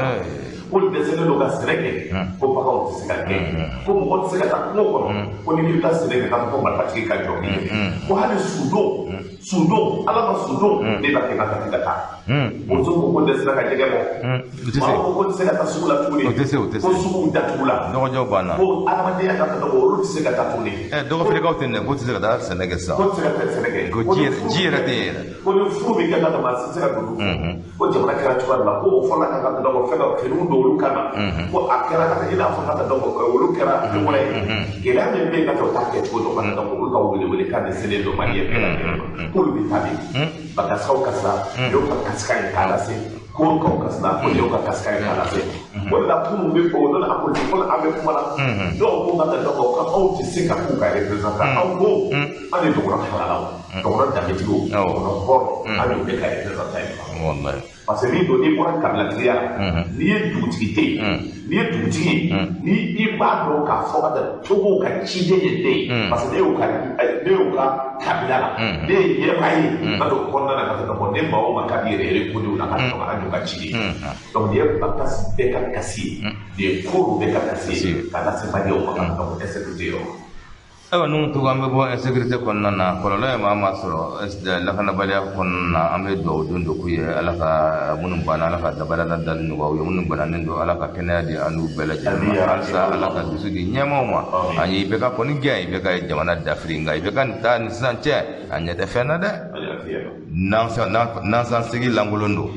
K'olu dɛsɛlen don ka sɛnɛ kɛ, ko baganw tɛ se ka gɛn, ko mɔgɔ tɛ se ka taa kungo kɔnɔ, ko ni k'i bɛ taa sɛnɛ kɛ k'a fɔ ko marifatigi ka jɔ k'i dɛmɛ, ko hali sudon Ala ma sudon ne b'a kɛ ka taa ka taa. Muso ko ko dɛsɛra ka jɛgɛ bɔ, maa ko ko tɛ se ka taa sugu la tuguni, o tɛ se, o tɛ se, ko suguw datugula, dɔgɔjɔw banna, ko adamadenya ka taa olu tɛ se ka taa tuguni. Dɔgɔfirikaw tɛ nɛ, ko tɛ se ka taa sɛnɛ kɛ sisan, ko tɛ se ka taa sɛnɛ kɛ, ko ji yɛrɛ tɛ yen yɛrɛ, ko ni furu bɛ kɛ ka taa maa si tɛ se ka don, ko jamana kɛra cogoya min na, ko o fɔla ka taa dɔn fɛn dɔ finiw don olu kama, ko a kɛra ka taa i n'a fɔ ka taa dɔn olu kɛra fɛn wɛrɛ ye, gɛlɛya min bɛ yen ka taa o t'a kɛcogo dɔn ka taa dɔn olu ka welewelekan de selen don Maliyɛn bɛɛ lajɛlen ma, k'olu bɛ taa min, Bakasaw kasira, y'o ka kasika ye k'a lase, Korokaw kasira, ko y'o ka kasika ye k'a lase. O de la kunun bɛ fɔ o don a politique ko la an bɛ kuma la, dɔw ko ka taa dɔn ko anw tɛ se ka k'u ka représentant, anw ko an ye dɔgɔnɔ halalaw, dɔgɔnɔ danbetigiw, dɔgɔnɔ hɔrɔn, an y'o bɛɛ ka représentant ye. Parce que n'i don n'i bɔra kabilatigiya la, n'i ye dugutigi tɛ yen, n'i ye dugutigi ye, ni i b'a dɔn k'a fɔ ka taa cogo ka ciden ye ne ye, parce que ne y'o ka kabila la, ne ye ɲɛmaa ye, ka don kɔnɔna na ka taa dɔn ne maa o maa ka di yɛrɛ yɛrɛ ko de la ka dɔn an y'o ka ciden ye. Donc nin ye Bakasi bɛɛ ka kasi ye, nin ye Koro bɛɛ ka kasi ye, ka lase Maliyɛnw ma ka dɔn insécurité yɔrɔ. Ayiwa ninnu togo an bɛ bɔ insécurité kɔnɔna na, kɔlɔlɔ ye maa maa sɔrɔ lakanabaliya kɔnɔna na, an bɛ dugawu don dɔ k'u ye, Ala ka minnu banna Ala ka dabada dali nɔgɔya u ye, minnu bananen don Ala ka kɛnɛya di an n'u bɛɛ lajɛlen ma, halisa Ala ka dusu di ɲɛmaaw ma. An ye IBK kɔni gɛn, IBK ye jamana dafiri, nka IBK nin ta ni sisan cɛ a ɲɛ tɛ fɛn na dɛ. Nansansigi lankolon don,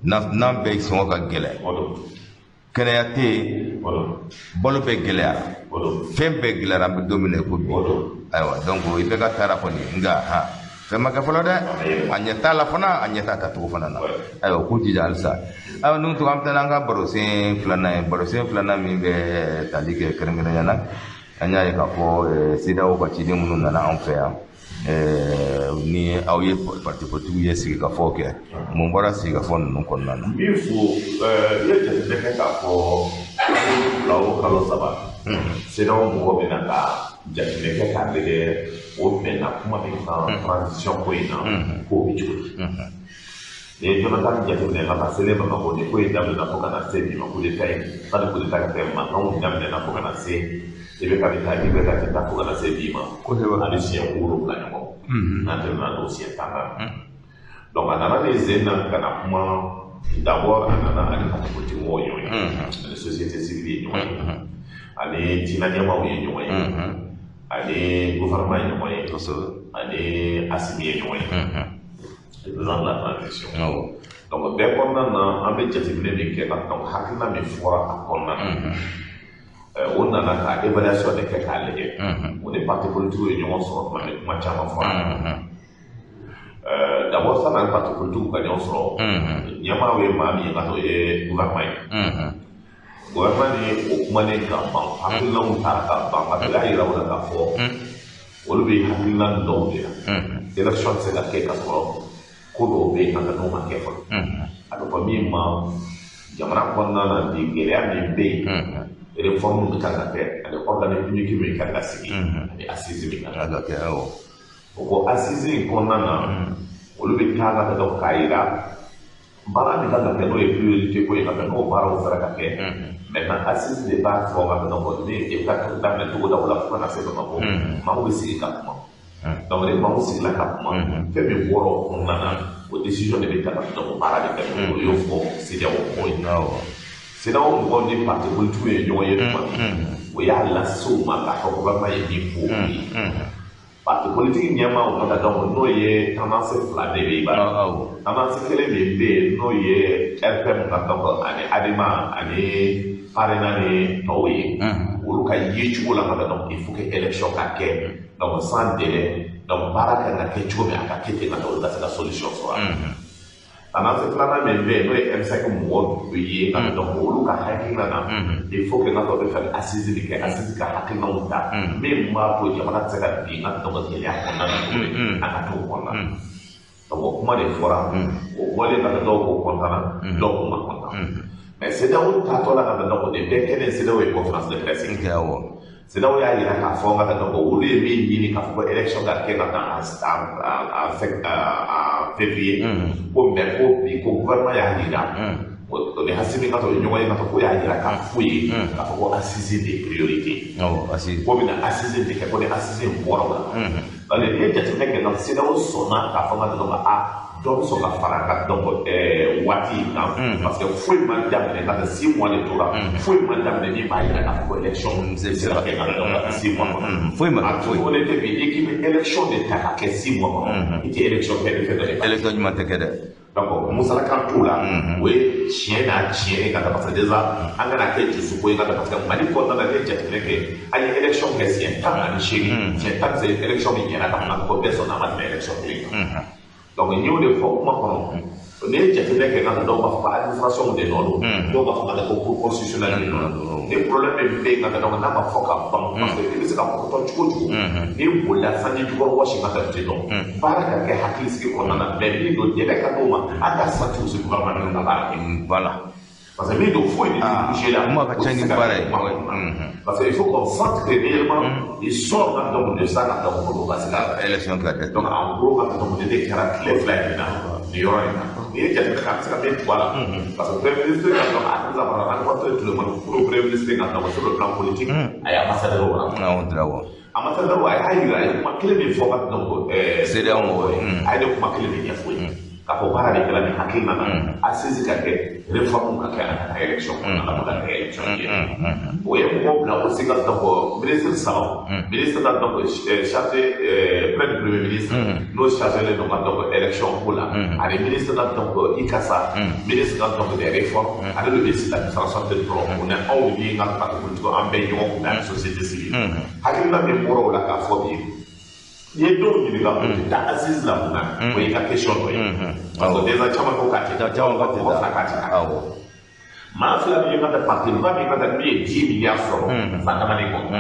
n'an bɛɛ sɔngɔ ka gɛlɛn, kɛnɛya tɛ yen, balo bɛɛ gɛlɛyara, fɛn bɛɛ gɛlɛyara, an bɛ don min na i ko bi. Ayiwa donc IBK taara kɔni, nka han fɛn ma kɛ fɔlɔ dɛ, a ɲɛ t'a la fana, a ɲɛ t'a tacogo fana na. Ayiwa k'u jija halisa. Awa, n'u tɔgɔ, an bɛ taa n'an ka barosen filanan ye. Barosen filanan min bɛ tali kɛ kɛrɛnkɛrɛnnenya la, an y'a ye k'a fɔ CEDEAO ka ciden minnu nana anw fɛ yan, ni aw ye parti politique ye sigikafɔ kɛ, mun bɔra sigikafɔ ninnu kɔnɔna na? N b'i fo. I ye jateminɛ kɛ k'a fɔ kalo 2 o kalo 3, CEDEAO mɔgɔ bɛ na ka jateminɛ kɛ k'a lajɛ o bɛnna kuma min kan transition ko in na, k'o bɛ cogo di. N'i ye Jonathan jateminɛ ka na selen Bamakɔ, ni ko in daminɛna fo ka na se bi ma, coup d'état in, sani coup d'état ka kɛ, mankanw daminɛna fo ka na se i bɛ ka bɛ taa, i bɛ ka tɛ taa fo ka na se bi ma, a bɛ siɲɛ 7 ɲɔgɔn n'a tɛmɛna n'o siɲɛ 10 kan. Donc a nana nin sen na ka na kuma. D'abord, a nana ani parti politique mɔgɔw ye ɲɔgɔn ye, ani société civile ye ɲɔgɔn ye, ani diinɛ ɲɛmaaw ye ɲɔgɔn ye, ani gouvernement ye ɲɔgɔn ye, ani Assimi ye ɲɔgɔn ye, le président de la transition. Donc bɛɛ kɔnɔna na, an bɛ jateminɛ min kɛ ka donc hakilina min fɔra a kɔnɔna na, o nana ka évaluation de kɛ k'a lajɛ. O ni parti politique ye ɲɔgɔn sɔrɔ tuma min, kuma caman fɔra. D'abord, sanni ani parti politique ka ɲɔgɔn sɔrɔ, ɲɛmaaw ye maa min ye ka o ye gouvernement ye. Gouvernement ni o kumanen ka ban, hakilinaw taara ka ban, ka y'a yira u la k'a fɔ olu bɛ hakilina dɔw de la, élection tɛ se ka kɛ ka sɔrɔ ko dɔw bɛ yen ka n'o ma kɛ fɔlɔ. A bɛ fɔ min ma jamana kɔnɔna na bi, gɛlɛya min bɛ yen, réforme min kan ka kɛ, ani organe unique min kan ka sigi, ani assise min kan ka kɛ. Awɔ. O ko assise in kɔnɔna na, olu bɛ taa ka dɔn k'a yira baara min kan ka kɛ, n'o ye priorité ko ye ka kɛ, n'o baaraw sera ka kɛ. Maintenant, assise de b'a fɔ ka dɔn ko ni e ka daminɛ togodaw la fo ka na se Bamakɔ, maaw bɛ sigi ka kuma. Donc ni maaw sigila ka kuma, fɛn min bɔra o kɔnɔna na, o décision de bɛ ta ka dɔn ko baara de kɛ. O y'o fɔ CEDEAO mɔgɔw ye. CEDEAO mɔgɔw ni parti politique ye ɲɔgɔn ye tuma min, o y'a lase u ma k'a fɔ gouvernement ye min fɔ o ye. Parti politique ɲɛmaaw ka dɔn n'o ye tendance fila de bɛ yen, i b'a dɔn. Tendance kelen min bɛ yen, n'o ye RPM ka dɔn ani ADEMA ani PARENA ni tɔw ye, olu ka yecogo la ka dɔn il faut que élection ka kɛ, donc sans délai, donc baara kan ka kɛ cogo min, a ka kɛ ten ka olu ka se ka solution sɔrɔ a la. Tendance filanan min bɛ yen, n'o ye M5 mɔgɔw ye ka dɔn, olu ka hakilina na, il faut que n ka dɔn bɛ fɛ assise de kɛ, assise ka hakilinaw ta min b'a to jamana tɛ se ka bin ka dɔn gɛlɛya kɔnɔna na cogo min, a ka t'o kɔnɔna na. Donc o kuma de fɔra, o bɔlen ka dɔw ko content na, dɔw ko ma content. Mais CEDEAO taatɔ la ka dɔn o de bɛɛ kɛlen, CEDEAO ye conférence de presse kɛ. Awɔ. CEDEAO y'a yira k'a fɔ ka dɔn ko olu ye min ɲini k'a fɔ ko élection ka kɛ ka taa en février, ko mais ko bi ko gouvernement y'a yira, o ni Assimi ka sɔrɔ ɲɔgɔn ye, k'a fɔ ko y'a yira k'a f'u ye k'a fɔ ko assise de priorité. Awɔ, assise. Ko bɛna assise de kɛ, ko ni assise in bɔra o la. Donc n'i ye jateminɛ kɛ, nka CEDEAO sɔnna k'a fɔ ka dɔn a dɔ bɛ sɔn ka fara ka dɔn waati in kan, parce que foyi ma daminɛ ka 6 mois de tora, foyi ma daminɛ min b'a yira k'a fɔ ko élection bɛ se ka kɛ ka dɔn ka 6 mois kɔnɔ. Foyi ma a foyi. Tun tɛ bi, n'i k'i bɛ élection de ta ka kɛ 6 mois kɔnɔ, i tɛ élection kɛ ni fɛn dɔ de. Élection ɲuman tɛ kɛ dɛ. Donc musalakan t'o la, o ye tiɲɛ n'a tiɲɛ ye ka taa, parce que déjà an kana kɛ dusuko ye ka taa, parce que Mali kɔnɔna na, n'i ye jateminɛ kɛ, an ye élection kɛ siɲɛ 18, siɲɛ 18 élection min ɲɛna ka fana ko bɛɛ sɔnna a ma tɛmɛ élection kelen kan. Donc n y'o de fɔ kuma kɔnɔ, n'i ye jateminɛ kɛ ka taa, dɔw b'a fɔ ko administration de nɔ don, dɔw b'a fɔ ka taa ko cour constitutionnelle de nɔ don. Ni problème min bɛ yen ka taa, donc n'a ma fɔ ka ban, parce que i bɛ se ka kɔrɔtɔ cogo o cogo, n'i bolila sanji jukɔrɔ wɔsi ka taa tɛ dɔn, baara ka kɛ hakilisigi kɔnɔna na. Mais min don, délai ka d'o ma, an ka sati aussi gouvernement ka baara kɛ. Voilà. Parce que min don, foyi de tɛ bouger la. Kuma ka ca ni baara ye. Parce que il faut qu'on sente que réellement ils sortent donc de ça ka donc ko ka se ka élection ka kɛ. Donc en gros, ka donc de kɛra tile 2 in na nin yɔrɔ in na, n'i ye jateminɛ kɛ, an bɛ se ka min tugu a la, parce que premier ministre ka donc a tɛ se ka rencontré tout le monde pour premier ministre ka donc sur le plan politique, a ye ambassadeur wa Awɔ, awɔ. ambassadeur, a y'a yira, a ye kuma kelen min fɔ ka donc CEDEAO mɔgɔw ye. A ye ne kuma kelen min ɲɛfɔ ye k'a fɔ baara de kɛra nin hakilina na, assise ka kɛ, réforme ka kɛ, a ka taa élection kɔnɔ, a ka kɛ élection ye. O ye mɔgɔw bila aussi ka donc ministre saba, ministre ka donc chargé près du premier ministre, n'o chargé len don ka donc élection ko la, ani ministre ka donc ICASA, ministre ka donc des réformes, ani le ministre de l'administration territoriale, o ni anw ni ka parti politique, an bɛɛ ɲɔgɔn kunbɛn, ani société civile. Hakilina min bɔra o la k'a fɔ bi, N'i ye dɔw ɲininka o tɛ taa assise la mun na, o y'i ka question dɔ ye. Parce que déjà caman ko k'a tɛ taa. Caman ko mɔgɔ fila k'a tɛ taa. Awɔ. Maa fila min ye ka taa parti ba min ka taa min ye 10 milliards sɔrɔ san damani kɔnɔ.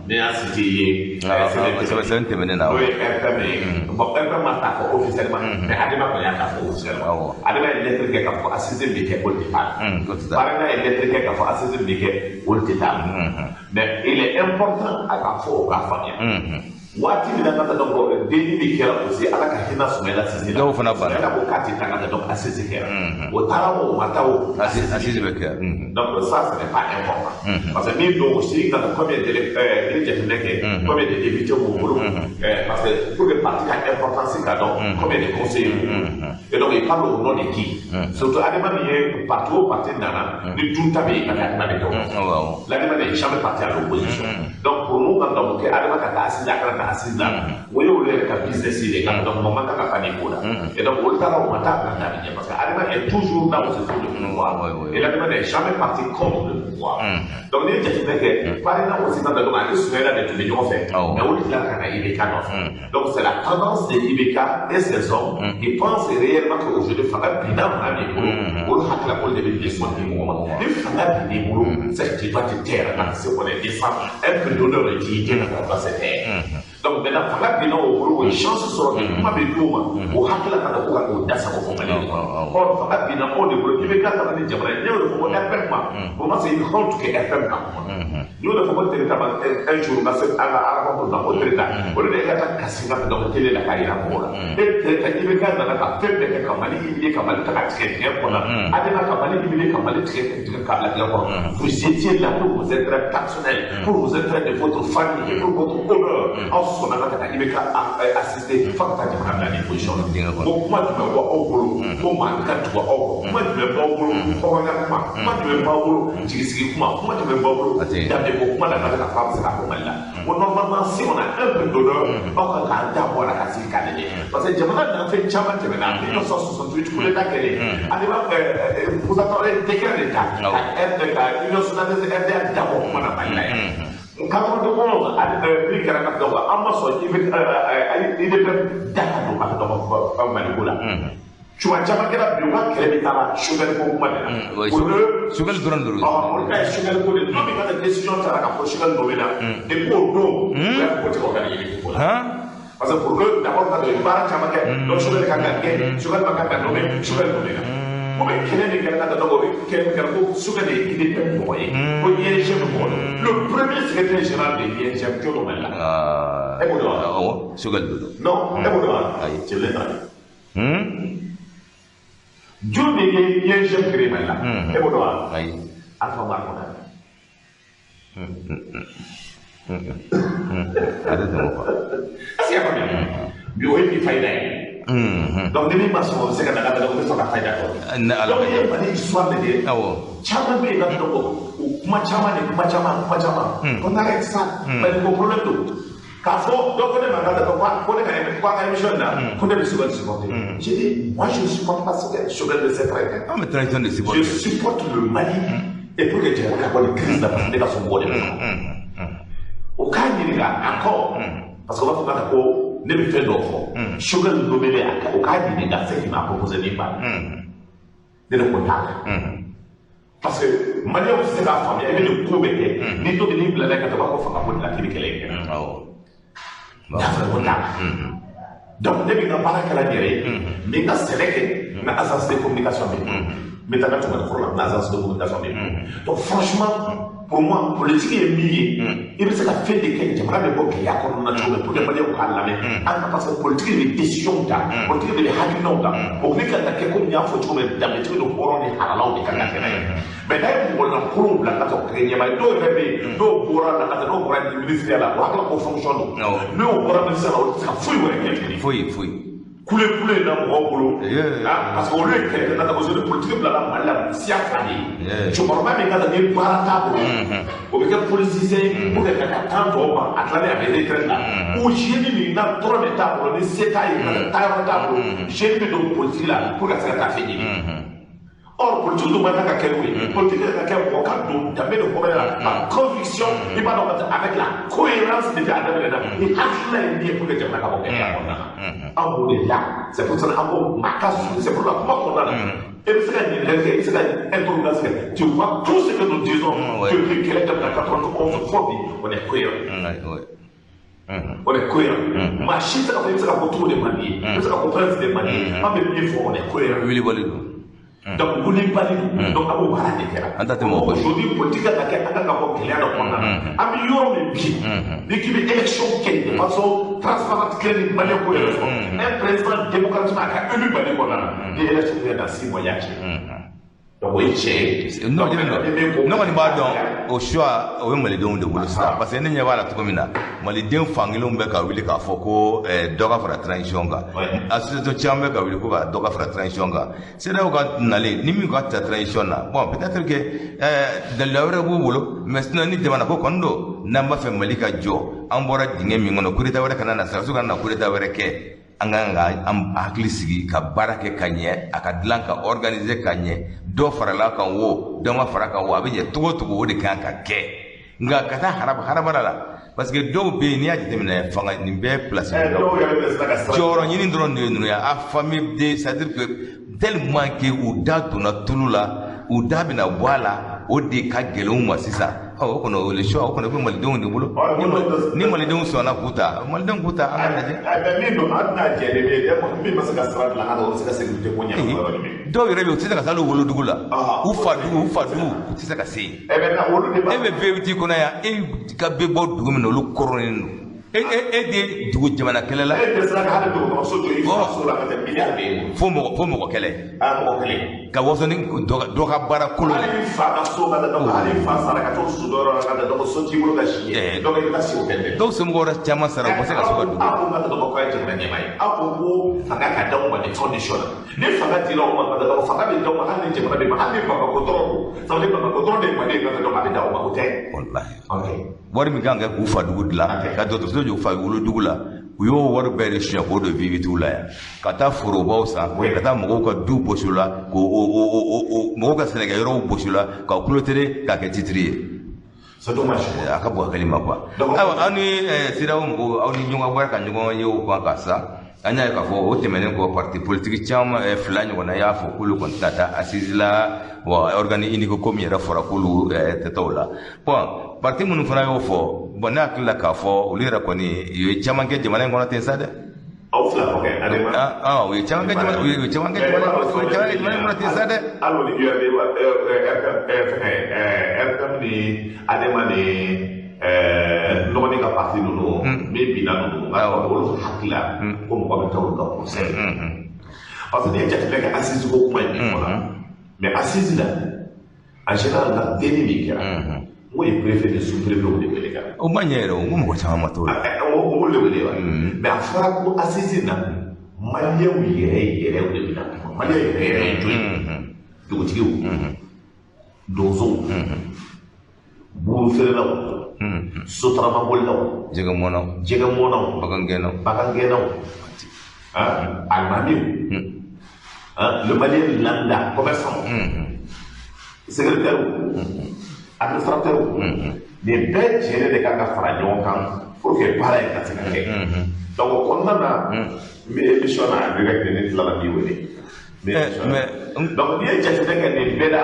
Ne y'a cité ye. Sɛbɛn tɛmɛnen na. N'o ye RPM ye. Bon, RPM ma ta fɔ officiellement, mais Adema kɔni y'a ta fɔ officiellement. Adema ye lettre kɛ k'a fɔ assise bɛ kɛ, olu tɛ taa. Parena ye lettre kɛ k'a fɔ assise bɛ kɛ, olu tɛ taa. Mais il est important a ka fɔ o ka faamuya. Waati min na ka taa donc denni min kɛra aussi, Ala ka hinɛ Soumaïla Cissé la. Dɔw fana banna. Soumaïla ko k'a tɛ taa ka taa donc assise kɛra. O taara o, o ma taa o. Assise bɛ kɛ. Donc ça, ce n'est pas important. Parce que min don aussi ka combien de ni jateminɛ kɛ, combien de députés b'u bolo, parce que pour que parti ka importance ka dɔn, combien de conseillers b'u bolo. Et donc il parle au nom de qui? Surtout Adema min ye parti o parti nana ni dunta bɛ yen ka taa Adema de kɛ o. L'Adema n'est jamais parti à l'opposition. Donc pour nous, quand on dit Adema ka taa assise la, a kana taa assise la, o ye olu yɛrɛ ka business de ka donc mɔgɔ man kan ka taa nin ko la. Et donc olu taara o ma taa bila taa ɲɛ parce que Adema est toujours là où se trouve le pouvoir. Et l'Adema n'est jamais parti contre le pouvoir. Donc n'i ye jateminɛ kɛ, Parena aussi nana donc ani Soumaïla de tun bɛ ɲɔgɔn fɛ, mais olu tilala ka na IBK nɔfɛ. Donc c'est la tendance de IBK et ses hommes qui pensent réellement qu'aujourd'hui fanga binna maa min bolo, olu hakili la k'olu de bɛ leçon di mɔgɔ ma. Ni fanga binn'i bolo, c'est que tu dois te taire parce que on est descend un peu d'honneur et dignité on doit se taire. Donc maintenant fanga binna o bolo, o ye chance sɔrɔ bi kuma bɛ d'o ma, o hakili la ka na ko ka k'o da sago fɔ Mali de. Or fanga binna anw de bolo, IBK ka na ni jamana ye. Ne y'o de fɔ ko RPM ma, pour moi c'est une honte que RPM ka kuma. Ne y'o de fɔ ko Tereta ma un jour ka se an ka rencontre la ko Tereta, o de e ka taa kasi ka donc télé la k'a yira mɔgɔw la. E Tereta, IBK nana ka fɛn bɛɛ kɛ ka Mali humilier, ka Mali ta ka tigɛ dingɛ kɔnɔ. Adema ka Mali humilier, ka Mali tigɛ tigɛ k'a bila dingɛ kɔnɔ. Vous étiez là pour vos intérêts personnels, pour vos intérêts de votre famille et pour votre honneur. Aw sɔnna ka taa IBK assister fo ka taa jamana bila nin position na. Ko kuma jumɛn bɔ aw bolo ko maa bɛ ka tugu aw kɔ? Kuma jumɛn b'aw bolo hɔrɔnya kuma? Kuma jumɛn b'aw bolo jigisigi kuma? Kuma jumɛn b'aw bolo danbe ko kuma la ka fɔ a bɛ se ka fɔ Mali la? Ko normalement si on a un peu d'honneur, aw kan k'an da bɔ a la ka sigi k'a lajɛ. Parce que jamana danfɛn caman tɛmɛna 1968 coup d'état kɛlen, Adema Moussa Traoré décret de ta ka Union soudanaise RDA dabɔ kuma na Mali la yan. 91 min kɛra ka dɔgɔ, an ma sɔn IDP da ka don ka dɔgɔ Mali ko la. Cuba caman kɛra bi, u ka kɛlɛ bɛ taa la Choguel ko kuma de la. Choguel dɔrɔn de don. Olu ka ye Choguel ko de don min ka taa décision taara k'a fɔ Choguel nommé na, depuis o don u y'a fɔ ko tigɛ o ka ɲini ko la. Parce que pour que d'abord ka don baara caman kɛ, donc Choguel kan ka gɛn, Choguel ma kan ka nommé, Choguel nommé na. O bɛ kɛlɛ min kɛra ka taa o bɛ kɛlɛ min kɛra ko Choguel de ye IDP mɔgɔ ye, ko ING mɔgɔ don. Le premier secrétaire général de l'ING jɔn don Mali la? E b'o dɔn wa? Awɔ, Choguel de don. Non, e b'o dɔn wa? Ayi. Cɛbilen t'a dɔn. Jɔn de ye ING créé Mali la? E b'o dɔn wa? Ayi. Alpha Oumar Konaré. A tɛ tɛmɛ o kan. Est-ce que i y'a faamuya? Bi o ye bi fayida ye. Donc ni min ma sɔn o bɛ se ka na ka o bɛ sɔn ka fayida kɔ. Ni Ala Donc i ye Mali histoire de ye. Awɔ. Caman bɛ yen ka dɔn o kuma caman de kuma caman kuma caman. Qu'on arrête ça. Mali ko problème don. K'a fɔ dɔ ko ne ma ka ko ko ne ka ko a ka émission na ko ne bɛ Choguel supporter. J'ai dit moi je ne supporte pas Choguel. Choguel le sait très bien. An bɛ transition de supporter. Je supporte le Mali et pour que jamana ka bɔ nin crise la parce que ne ka somɔgɔw de bɛ ɲɔgɔn. O k'a ɲininka encore parce que o b'a fɔ ka ko ne bɛ fɛn dɔ fɔ. Choguel nommé a o k'a ɲininka ce qui m'a proposé min b'a la. Ne de ko t'a la. Parce que Maliyɛnw tɛ se k'a faamuya i bɛ nin ko bɛɛ kɛ ni dɔ bɛ n'i bila ka taa b'a fɔ fanga ko de la k'i bɛ kɛlɛ in kɛ. Awɔ. N'a fɔra ko t'a la. Donc ne bɛ n ka baara kɛla n yɛrɛ ye, n bɛ n ka sɛnɛ kɛ, n ka agence de communication bɛ yen. N bɛ taa n ka tuma fɔlɔ la, n ka agence de communication bɛ yen. Donc franchement, pour moi, politique ye min ye, i bɛ se ka fɛn de kɛ jamana bɛ bɔ gɛlɛya kɔnɔna na cogo min pour que Maliyɛnw k'a lamɛn. An ka parce que politique de bɛ décision ta, politique de bɛ hakilinaw ta. O ne kan ka kɛ komi n y'a fɔ cogo min, danbetigiw ni hɔrɔn ni halalaw de kan ka kɛ n'a ye. Mais n'a ye mɔgɔ lankolonw bila ka taa o kɛ ɲɛmaa ye, dɔw yɛrɛ bɛ yen, dɔw bɔra la ka taa, dɔw bɔra ministère la, o hakili ko fonction don. N'o bɔra ministère la, olu tɛ se ka foyi wɛrɛ kɛ tuguni. Foyi foyi. Kule kule na mɔgɔw bolo, parce que olu ye kɛlɛ kɛ ka taa politique bilala Mali la siya fila de ye. Cɛkɔrɔba min ka taa ni baara t'a bolo, o bɛ kɛ politicien ye pour que ka taa temps tɔw ban, a tilalen a bɛ retraite la. O jeune min na dɔrɔn de t'a bolo ni se t'a ye, ka taa yɔrɔ t'a bolo, jeune bɛ don politique la pour ka se ka taa fɛn ɲini. Or politique dun man kan ka kɛ n'o ye. Politique ka kɛ mɔgɔ ka don danbe de kɔnɔna la par conviction, i b'a dɔn ka avec la cohérence depuis a daminɛ na ni hakilina ye min ye pour que jamana ka bɔ gɛlɛya kɔnɔna na. An b'o de la, c'est pour ça an ko maa ka su, c'est pour la kuma kɔnɔna na. E bɛ se ka ɲininkali kɛ, i bɛ se ka interrogation kɛ, tu vois tout ce que nous disons depuis kɛlɛ daminɛ 91 fo bi, on est cohérent. On est cohérent. Maa si tɛ se ka fɔ i bɛ se ka fɔ cogo de man di ye, i bɛ se ka fɔ prince de man di ye, an bɛ min fɔ, on est cohérent. Wulibali don. Donc wulibali don, donc a b'o baara de kɛra. An ta tɛ mɔgɔ. Aujourd'hui politique ka kɛ, an kan ka bɔ gɛlɛya dɔ kɔnɔna na. An bɛ yɔrɔ min bi, ni k'i bɛ élection kɛ de façon transparente, kelen ni malien ko yɛrɛ sɔrɔ, un président démocratiquement a ka élu Mali kɔnɔna na, ni élection kɛ dans 6 mois, i y'a tiɲɛ. Donc o ye tiɲɛ ye. Ne kɔni b'a dɔn o choix o bɛ malidenw de bolo sisan, parce que ne ɲɛ b'a la cogo min na, maliden fankelenw bɛ ka wuli k'a fɔ ko dɔ ka fara transition kan, association caman bɛ ka wuli ko ka dɔ ka fara transition kan. CEDEAO ka nalen ni min ka ta transition na, bon, peut-être que dalila wɛrɛ b'u bolo, mais sinon ni jamana ko kɔni don, n'an b'a fɛ Mali ka jɔ, an bɔra dingɛ min kɔnɔ, coup d'état wɛrɛ kana na, sɔrɔdasiw kana na coup d'état wɛrɛ kɛ, an kan ka an hakili sigi ka baara kɛ ka ɲɛ, a ka dilan ka organiser ka ɲɛ, dɔ farala kan wo, dɔ ma fara kan wo, a bɛ ɲɛ cogo o cogo, o de kan ka kɛ. Nka ka taa harabara la, parce que dɔw bɛ yen, n'i y'a jateminɛ, fanga nin bɛɛ place jɔyɔrɔ ɲini dɔrɔn de ye ninnu ye, a famille de, c'est à dire que tellement que u da donna tulu la, u da bɛna bɔ a la, o de ka gɛlɛn u ma sisan. O kɔni o le choix o kɔni bɛ malidenw de bolo. Ni malidenw sɔnna k'u ta, malidenw k'u ta, an ka lajɛ. Mais min don, an tɛna jɛ de bɛ min ma se ka sira dilan ka o bɛ se ka sécurité ko ɲɛnabɔ yɔrɔ jumɛn? Dɔw yɛrɛ bɛ yen, u tɛ se ka se hali wolodugu la, u fa dugu, u fa dugu, u tɛ se ka se yen. E bɛ VVT kɔnɔ yan, e ka bɛ bɔ dugu min na, olu kɔrɔnnen don. E de dugu jamana kɛlɛ la. E dɛsɛra ka hali dɔgɔtɔrɔso jɔ i faso la ka tɛmɛ miliyari bɛ yen. Fo mɔgɔ kɛlɛ. A mɔgɔ kɛlɛ. Ka waso ni dɔ ka baara kolon ye. Hali fa ka so ka taa dɔn, hali fa sara ka t'o so dɔ yɔrɔ la ka taa dɔn, so t'i bolo ka si yen. Donc i bɛ taa si o kɛ dɛ. Dɔw somɔgɔw yɛrɛ caman sara, u ma se ka so ka dugu. Aw ko ka taa dɔn k'a ye jamana ɲɛmaa ye. Aw ko ko fanga ka d'aw ma nin condition na. Ni fanga dira aw ma ka taa dɔn, fanga bɛ d'aw ma hali ni jamana bɛ ma, hali ni Bamakɔ dɔrɔn don. Ça veut dire Bamakɔ dɔrɔn de ye Mali ye ka taa dɔn, a bɛ d'aw ma, o tɛ. Walahi. Wari min kan ka kɛ k'u fa dugu dilan, ka dɔgɔtɔrɔso jɔ u fa wolodugu la, u y'o wari bɛɛ de suɲɛ k'o don VVTw la yan, ka taa forobaw san, ka taa mɔgɔw ka du gosi la, k'o mɔgɔw ka sɛnɛkɛyɔrɔw gosi la, ka clôturer k'a kɛ titre ye. C'est dommage. A ka bon hakili ma quoi. Ayiwa, aw ni CEDEAO mɔgɔw, aw ni ɲɔgɔn bɔra ka ɲɔgɔn ye o kan ka sa. An y'a ye k'a fɔ o tɛmɛnen kɔ, parti politique caman fila ɲɔgɔnna y'a fɔ k'olu kɔni tɛna taa assise la, wa organe unique ko min yɛrɛ fɔra k'olu tɛ taa o la. Bon, parti minnu fana y'o fɔ, bon, ne hakili la k'a fɔ olu yɛrɛ kɔni u ye caman kɛ jamana in kɔnɔ ten sa dɛ. Aw fila kɔ kɛ adama. Ah, u ye caman kɛ jamana, u ye caman kɛ jamana, u ye caman kɛ jamana in kɔnɔ ten sa dɛ. Hali o ni URD, fɛngɛ, RPM ni Adema ni nɔgɔnin ka parti ninnu min binna ninnu, nka olu hakili la ko mɔgɔ bɛ taa olu ka conseil, parce que n'i ye jateminɛ kɛ assise ko kuma in min fɔra, mais assise la, en général la, denni min kɛra, n ko ye préfet ni sous préfet de wele ka na. O ma ɲɛ yɛrɛ, o ko mɔgɔ caman ma t'o la. O b'olu de wele wa, mais a fɔra ko assise na, maliyɛnw yɛrɛ yɛrɛw de bɛna kuma, maliyɛn yɛrɛ yɛrɛ ye jɔn ye? Dugutigiw, donsow, buru feerelaw, sotaramabolilaw, jɛgɛmɔnaw, jɛgɛmɔnaw, bagangɛnnaw, alimamiw, le malien lambda, commerçant, secrétaire, administrateur, nin bɛɛ jɛlen de kan ka fara ɲɔgɔn kan pour que baara in ka se ka kɛ. Donc o kɔnɔna na, n bɛ émission na en direct, ne tilala b'i wele. Donc n'i ye jateminɛ kɛ nin bɛɛ la,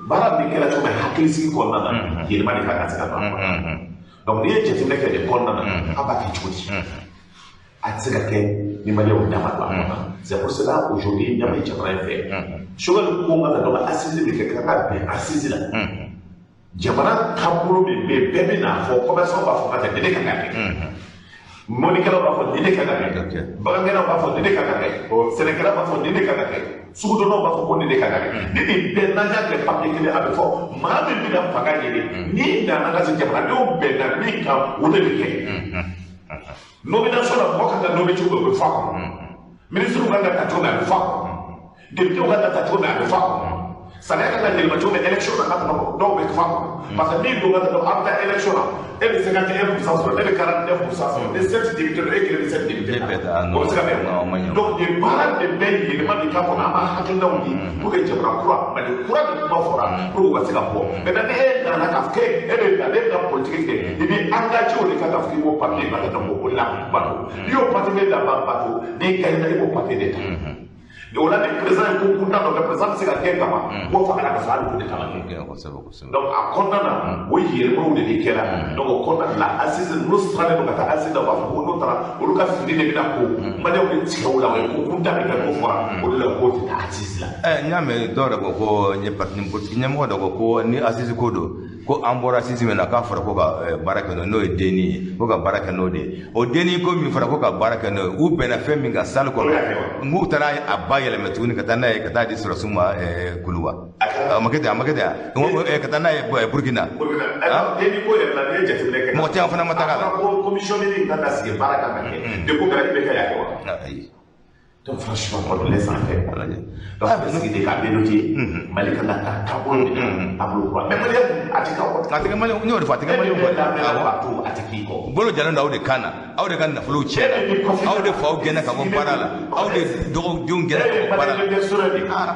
baara min kɛra cogo min hakilisigi kɔnɔna na, yɛlɛma de kan ka se ka don a kɔnɔ. Donc n'i ye jateminɛ kɛ nin kɔnɔna na, an b'a kɛ cogo di? A tɛ se ka kɛ ni maliyɛnw da ma don a kɔnɔ. C'est pour cela aujourd'hui ɲa bɛ jamana in fɛ. Choguel ko ka taa dɔn assise bɛ kɛ, ka bɛn assise la. Jamana taabolo min bɛ yen, bɛɛ bɛ n'a fɔ, commerçant b'a fɔ ka taa nin de kan ka kɛ, mɔnikɛlaw b'a fɔ nin de kan ka kɛ, bagankɛlaw b'a fɔ nin de kan ka kɛ, sɛnɛkɛlaw b'a fɔ nin de kan ka kɛ, sugudɔnnaw b'a fɔ ko nin de kan ka kɛ. Ni nin bɛɛ n'an y'a kɛ papiye kelen, a bɛ fɔ maa min bɛna fanga ɲini, n'i nana ka se jamanadenw bɛnna min kan, o de bɛ kɛ. Nomination na, mɔgɔ kan ka nommer cogo min, o bɛ fɔ a kɔnɔ. Ministre kan ka ta cogo min, a bɛ fɔ a kɔnɔ. Député kan ka ta cogo min, a bɛ fɔ a kɔnɔ. Sariya kan ka yɛlɛma cogo min élection na ka tɛmɛ dɔw bɛ kuma kɔnɔ parce que min don ka tɛmɛ an bɛ taa élection na e bɛ 51% sɔrɔ ne bɛ 49% sɔrɔ ni 7 député don e kelen bɛ 7 député o bɛ se ka bɛn donc nin baara de bɛ yɛlɛma de k'a kɔnɔ an b'a hakilinaw di pour que jamana kura Mali kura de kuma fɔra pour que u ka se ka bɔ maintenant ni e nana k'a fɔ k'e bɛ na ne bɛna politique kɛ i bɛ engagé o de kan k'a fɔ k'i b'o papier ka taa k'o la bato n'i y'o papier la bato n'i gagnera i b'o papier de ta. O la ni président ye ko kuntan dɔ kɛ président bɛ se ka gɛn ka ban k'o fanga la ka sɔrɔ hali coup d'état ma kɛ donc a kɔnɔna na o yɛlɛmaw de kɛra donc o kɔnɔna de la assise ninnu sirannen don ka taa assise la u b'a fɔ ko n'o taara olu ka fini de bɛna ko maliyɛnw bɛ tigɛ o la o ye ko kuntan de kɛ ko fɔra o de la k'o tɛ taa assise la. N y'a mɛn dɔw yɛrɛ ko ko n ye parti politique ɲɛmɔgɔ dɔ ko ko ni assise ko don ko an bɔra assise min na k'a fɔra ko ka baara kɛ n'o ye denni ye ko ka baara kɛ n'o de ye o denni ko min fɔra ko ka baara kɛ n'o ye u bɛnna fɛn min kan salle kɔnɔ n k'u taara a ba yɛlɛmɛ tuguni ka taa n'a ye ka taa di sɔrɔsiw ma Kuluba a ma kɛ ten a ma kɛ ten ka taa n'a ye Burukina. Denni ko yɛrɛ la n'i ye jateminɛ kɛ. Mɔgɔ caman fana ma taga la. Ko commission min kan ka sigi baara kan ka kɛ de ko kɛra i bɛ kɛ y'a kɛ wa. Ayi. Donc franchement, on laisse en faire. Donc, parce que des cas de Mali kan ka taa taabolo de la taabolo kura. Mais Mali a tɛ k'aw kɔ. A tɛ kɛ Mali n y'o de fɔ a tɛ kɛ Mali kɔ. Awɔ a tɛ k'i kɔ. Bolo jalen don aw de kan na aw de ka nafolow tiɲɛna aw de faw gɛnna ka bɔ baara la aw de dɔgɔdenw gɛnna ka bɔ baara la.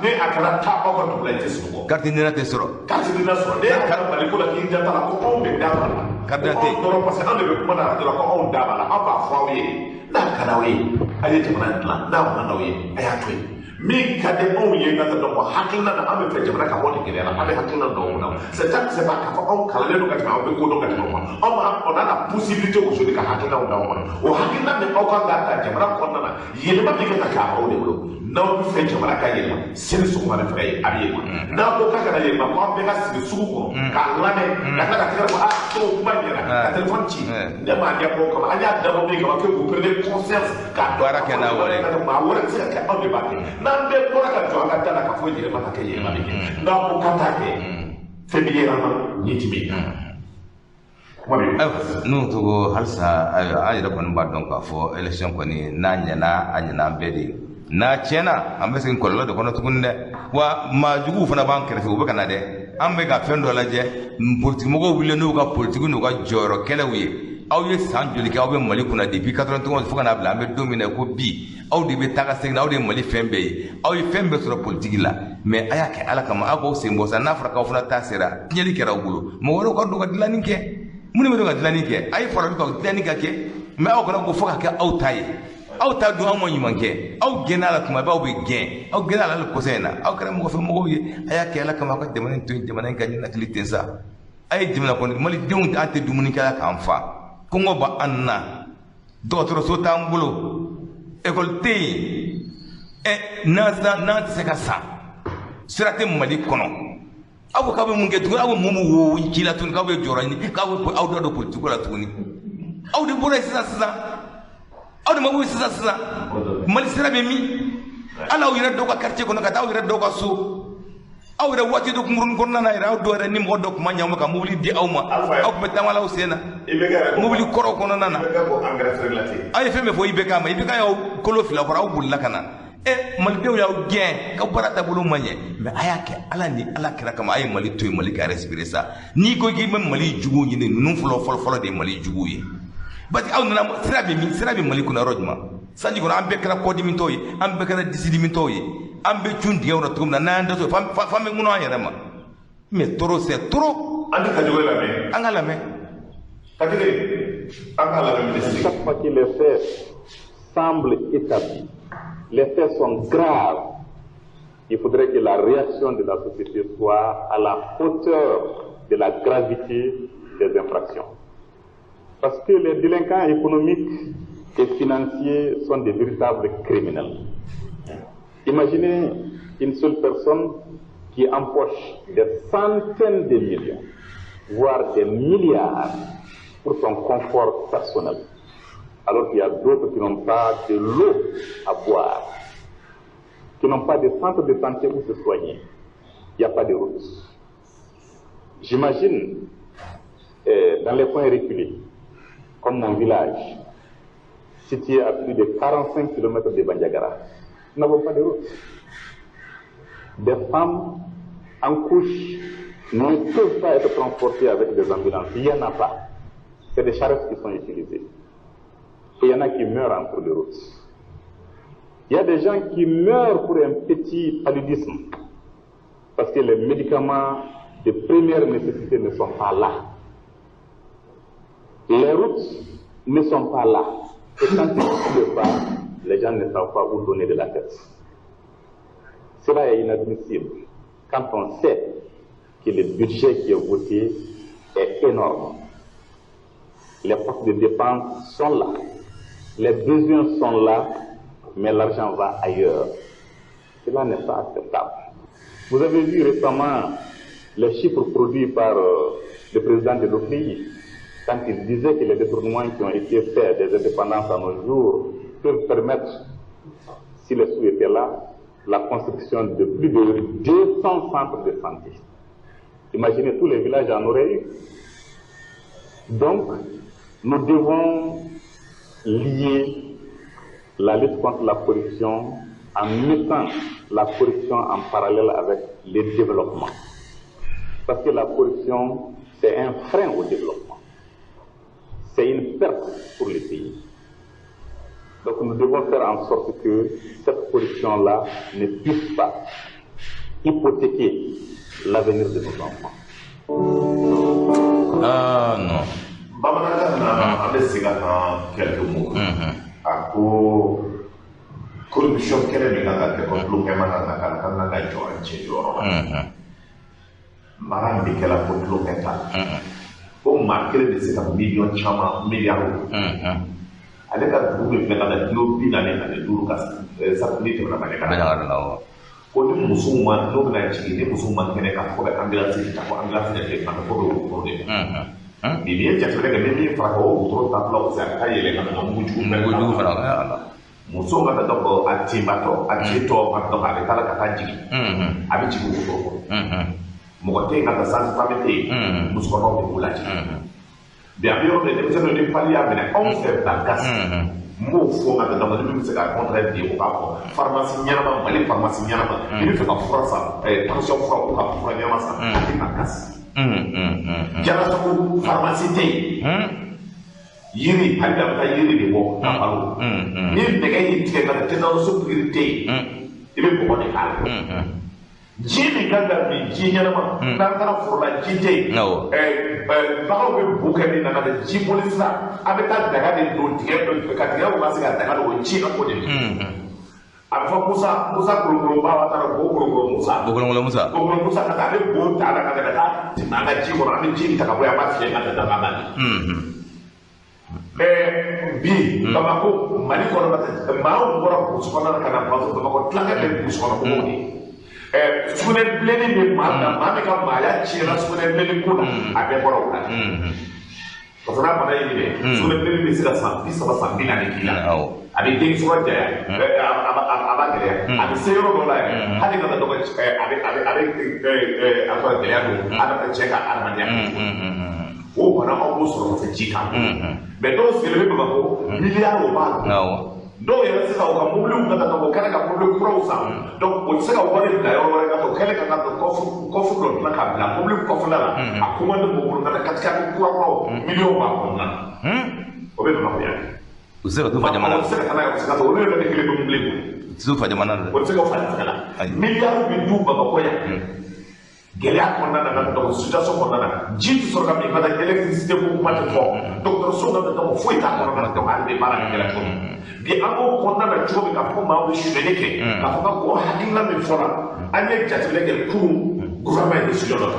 Ni a kɛra taa aw ka dugu la i tɛ sunɔgɔ. Carte NINA tɛ sɔrɔ. Carte NINA sɔrɔ ne y'a kɛra Mali ko la k'i da t'a la ko anw de da b'a la. Carte d'identité. Dɔrɔn parce que anw de bɛ kuma na radio la ko anw da b'a la aw b'a fɔ aw ye. N'a ka d'aw ye a ye jamana dilan n'a man d'aw ye a y'a to yen min ka di anw ye ka dɔn ko hakilina na an bɛ fɛ jamana ka bɔ nin gɛlɛya la an bɛ hakilina dɔn o la c'est à c'est pas k'a fɔ anw kalannen don ka tɛmɛ aw bɛ ko dɔn ka tɛmɛ o kan anw b'a on a la possibilité aujourd'hui ka hakilinaw d'aw ma o hakilina min aw kan k'a ta jamana kɔnɔna na yɛlɛma min kan ka kɛ a b'aw de bolo n'aw bɛ fɛ jamana ka yɛlɛma sini sɔgɔma bɛ fɛ ka a bɛ yɛlɛma n'a ko k'a kana yɛlɛma ko an bɛɛ ka sigi sugu kɔnɔ k'a lamɛn ka tila ka tɛgɛrɛ fɔ aa ko kuma ɲɛna ka téléphone ci ne m'a ɲɛfɔ o kama an y'a dabɔ min kama que vous prenez conscience k'a baara kɛ n'a wale maa wɛrɛ tɛ se ka kɛ anw de b'a kɛ n'an bɛɛ bɔra ka jɔ an ka da la k'a fɔ yɛlɛma ka kɛ yɛlɛma bɛ kɛ n'a ko k'a t'a kɛ fɛn bɛ yɛlɛma ɲɛ ti bɛ ayiwa n'o togo halisa ayiwa an yɛrɛ kɔni b'a dɔn k'a fɔ élection kɔni n'a ɲɛna a ɲɛna an bɛɛ de ye n'a tiɲɛna an bɛ segin kɔlɔlɔ de kɔnɔ tuguni dɛ wa maa juguw fana b'an kɛrɛfɛ u bɛ ka na dɛ an bɛ ka fɛn dɔ lajɛ politikimɔgɔw wulilen n'u ka politiki n'u ka jɔyɔrɔ kɛlɛw ye aw ye san joli kɛ aw bɛ Mali kunna depuis 91 fo ka n'a bila an bɛ don min na ko bi aw de bɛ taa ka segin aw de ye Mali fɛn bɛɛ ye aw ye fɛn bɛɛ sɔrɔ politiki la mais a y'a kɛ Ala kama aw k'aw sen bɔ sa n'a fɔra k'aw fana ta sera tiɲɛli kɛra aw bolo mɔgɔ wɛrɛw ka don ka dilanni kɛ minnu bɛ don ka dilanni kɛ a ye fara olu kan dilanni ka kɛ mais aw kana ko fo ka kɛ aw ta ye aw ta dun aw ma ɲuman kɛ aw gɛnna a la tuma bɛɛ aw bɛ gɛn aw gɛnna a la hali kɔsa in na aw kɛra mɔgɔ fɛ mɔgɔw ye a y'a kɛ Ala kama aw ka jamana in to yen jamana in ka ɲɛnakili ten sa a ye jamana kɔnɔ malidenw an tɛ dumuni kɛ k'an fa kɔngɔ b'an na dɔgɔtɔrɔso t'an bolo ekɔli tɛ yen ɛ n'an tɛ se ka san sira tɛ Mali kɔnɔ aw ko k'aw bɛ mun kɛ tuguni aw bɛ mun wo ci la tuguni k'aw bɛ jɔyɔrɔ ɲini k'aw bɛ aw da don politiki la tuguni aw de bɔra yen sisan sisan aw de ma bɔ yen sisan sisan Mali sira bɛ min hali aw yɛrɛ dɔw ka quartier kɔnɔ ka taa aw yɛrɛ dɔw ka so aw yɛrɛ waati dɔ kunkurunin kɔnɔna na yɛrɛ aw dɔw yɛrɛ ni mɔgɔ dɔ tun ma ɲɛ aw ma ka mobili di aw ma aw tun bɛ taama la aw sen na mobili kɔrɔw kɔnɔna na aw ye fɛn bɛɛ fɔ IBK ma IBK y'aw kolo fila kɔrɔ aw bolila ka na ɛ malidenw y'aw gɛn k'aw baara taabolo ma ɲɛ mais a y'a kɛ Ala ni Ala kira kama a ye Mali to yen Mali ka respirer sa n'i ko k'i bɛ Mali juguw ɲini ninnu fɔlɔ fɔlɔ fɔlɔ de ye Mali juguw ye parce que aw nana sira bɛ min sira bɛ Mali kunna yɔrɔ jumɛn sanji kɔnɔ an bɛɛ kɛra kɔdimitɔw ye an bɛɛ kɛra disidimitɔw ye an bɛ cun dingɛ kɔnɔ cogo min na n'an y'an da so f'an bɛ ŋunu an yɛrɛ ma mais trop c'est trop. An tɛ Kajogo lamɛn. An ka lamɛn. Kajogo an ka lamɛn minisiri. Chaque fois que les faits semblent établis, les faits sont graves, il faudrait que la réaction de la société soit à la hauteur de la gravité des infractions. Parce que les délinquants économiques et financiers sont des véritables criminels. Imaginez une seule personne qui empoche des centaines de millions, voire des milliards, pour son confort personnel, alors qu'il y a d'autres qui n'ont pas de l'eau à boire, qui n'ont pas de centre de santé où se soigner. Il n'y a pas de route. J'imagine, dans les coins reculés, comme mon village, situé à plus de 45 km de Bandiagara, nous n'avons pas de route. Des femmes en couche ne peuvent pas être transportés avec des ambulances. Il n'y en a pas. C'est des charrettes qui sont utilisées. Et il y en a qui meurent en cours de route. Il y a des gens qui meurent pour un petit paludisme, parce que les médicaments de première nécessité ne sont pas là. Les routes ne sont pas là. Et quand il ne pleut pas, les gens ne savent pas où donner de la tête. Cela est inadmissible quand on sait que le budget qui est voté est énorme. Les postes de dépenses sont là, les besoins sont là, mais l'argent va ailleurs. Cela n'est pas acceptable. Vous avez vu récemment les chiffres produits par le président de l'OCI, quand il disait que les détournements qui ont été faits des indépendances à nos jours peuvent permettre, si les sous étaient là, la construction de plus de 200 centres de santé. Imaginez, tous les villages en auraient eu. Donc, nous devons lier la lutte contre la corruption en mettant la corruption en parallèle avec le développement. Parce que la corruption, c'est un frein au développement. C'est une perte pour le pays. Donc nous devons faire en sorte que cette corruption-là ne puisse pas hypothéquer l'avenir de nos enfants. Ah non. Bamanankan na an bɛ segin a kan quelques mots. A ko corruption kɛlɛ min kan ka kɛ ko tulonkɛ man kan ka k'a la, k'an kan ka jɔ an cɛ jɔyɔrɔ la. Mara min bɛ kɛla ko tulonkɛ t'a la. Ko maa kelen bɛ se ka miliyɔn caman miliyari. Ale ka dugu bɛ filɛ ka na kilo 45 ka ni tɛmɛna Banjagara la. Ko ni musow ma n'o bɛna jigin ni musow ma kɛnɛ k'a fɔ bɛ ambulance ta ko ambulance de tɛ ko bɛ wotoro de la. Bi n'i ye jateminɛ kɛ ni min fara kan o wotoro ta fila o se a bɛ taa yɛlɛ ka na mugujugu mugujugu fana ala. Musow ka taa dɔn a tinbatɔ a tintɔ ka dɔn a bɛ taa la ka taa jigin a bɛ jigin wotoro kɔnɔ. Mɔgɔ tɛ yen ka taa sage-femme tɛ yen musokɔrɔbaw de b'u lajigin. Bi a bɛ yɔrɔ min denmisɛnninw ni pali y'a minɛ anw fɛ Bankass n b'o fɔ ka taa dɔn ni min bɛ se ka contraire di o k'a fɔ pharmacie ɲɛnama Mali pharmacie ɲɛnama i bɛ fɛ ka fura san tension fura ko ka fura ɲɛnama san a tɛ Bankass. Jalasago pharmacie tɛ yen yiri hali a bɛ taa yiri de bɔ ka balo ni nɛgɛ y'i tigɛ ka taa tétanos pikiri tɛ yen i bɛ bɔgɔ de k'a la. Ji min kan ka min ji ɲɛnama n'an taara foro la ji tɛ yen baganw bɛ bo kɛ min na ka taa ji boli sira an bɛ taa daga de don tigɛ ka tigɛ ka se ka daga don o ji an k'o de min. A bɛ fɔ Musa kolokoloba b'a taara bo kolokolo Musa. Bo kolokolo Musa. Kolokolo Musa ka taa a bɛ bo ta la ka taa tɛmɛ an ka ji kɔnɔ an bɛ ji in ta ka bɔ yen an b'a fiyɛ ka taa daga b'a min. Bi Bamakɔ Mali kɔnɔ maaw bɔra burusi kɔnɔna na ka na Bamakɔ tilankɛ bɛ burusi kɔnɔ mɔgɔw de ye. Sugunɛ bilenni bɛ maa na maa min ka maaya tiɲɛna sugunɛ bilenni ko la a bɛɛ bɔra o la. Parce que n'a bana y'i minɛ sugunɛ bilenni bɛ se ka san 30 san 40 k'i la. A bɛ den sɔrɔ janya a b'a gɛlɛya a bɛ se yɔrɔ dɔ la yɛrɛ hali ka taa dɔgɔ a bɛ a tɔgɔ gɛlɛya don a bɛ cɛ ka adamadenya kɛ. O bana aw b'o sɔrɔ parce que ji t'an bolo. Mais dɔw sigilen bɛ Bamakɔ miliyari o b'a la. Dɔw yɛrɛ sisan u ka mobiliw ka taa o kɛlen ka mobili kuraw san donc o tɛ se ka wari bila yɔrɔ wɛrɛ ka taa o kɛlen ka taa kɔfuru dɔ dilan k'a bila mobili kɔfɛla la a commande b'o bolo ka taa katikati kura kuraw miliyɔn b'a kɔnɔna na o bɛ Bamakɔ yan. U tɛ se ka t'u fa jamana la. U tɛ se ka taa n'a ye u tɛ se ka taa olu yɛrɛ de kelen bɛ mobili bolo. U tɛ se k'u fa jamana la dɛ. O tɛ se ka fa jamana la. Miliyari bɛ du Bamakɔ yan. Gɛlɛya kɔnɔna na ka dɔgɔ situation kɔnɔna na ji tɛ sɔrɔ ka min ka taa électricité ko kuma tɛ fɔ dɔgɔtɔrɔso ka dɔgɔ foyi t'a kɔnɔna na donc hali bɛ baara kɛ gɛlɛya cogo min bi an b'o kɔnɔna na cogo min k'a fɔ maaw bɛ sonyɛli kɛ k'a fɔ ko hakilina min fɔra an ye jateminɛ kɛ kunun gouvernement ye décision dɔ ta.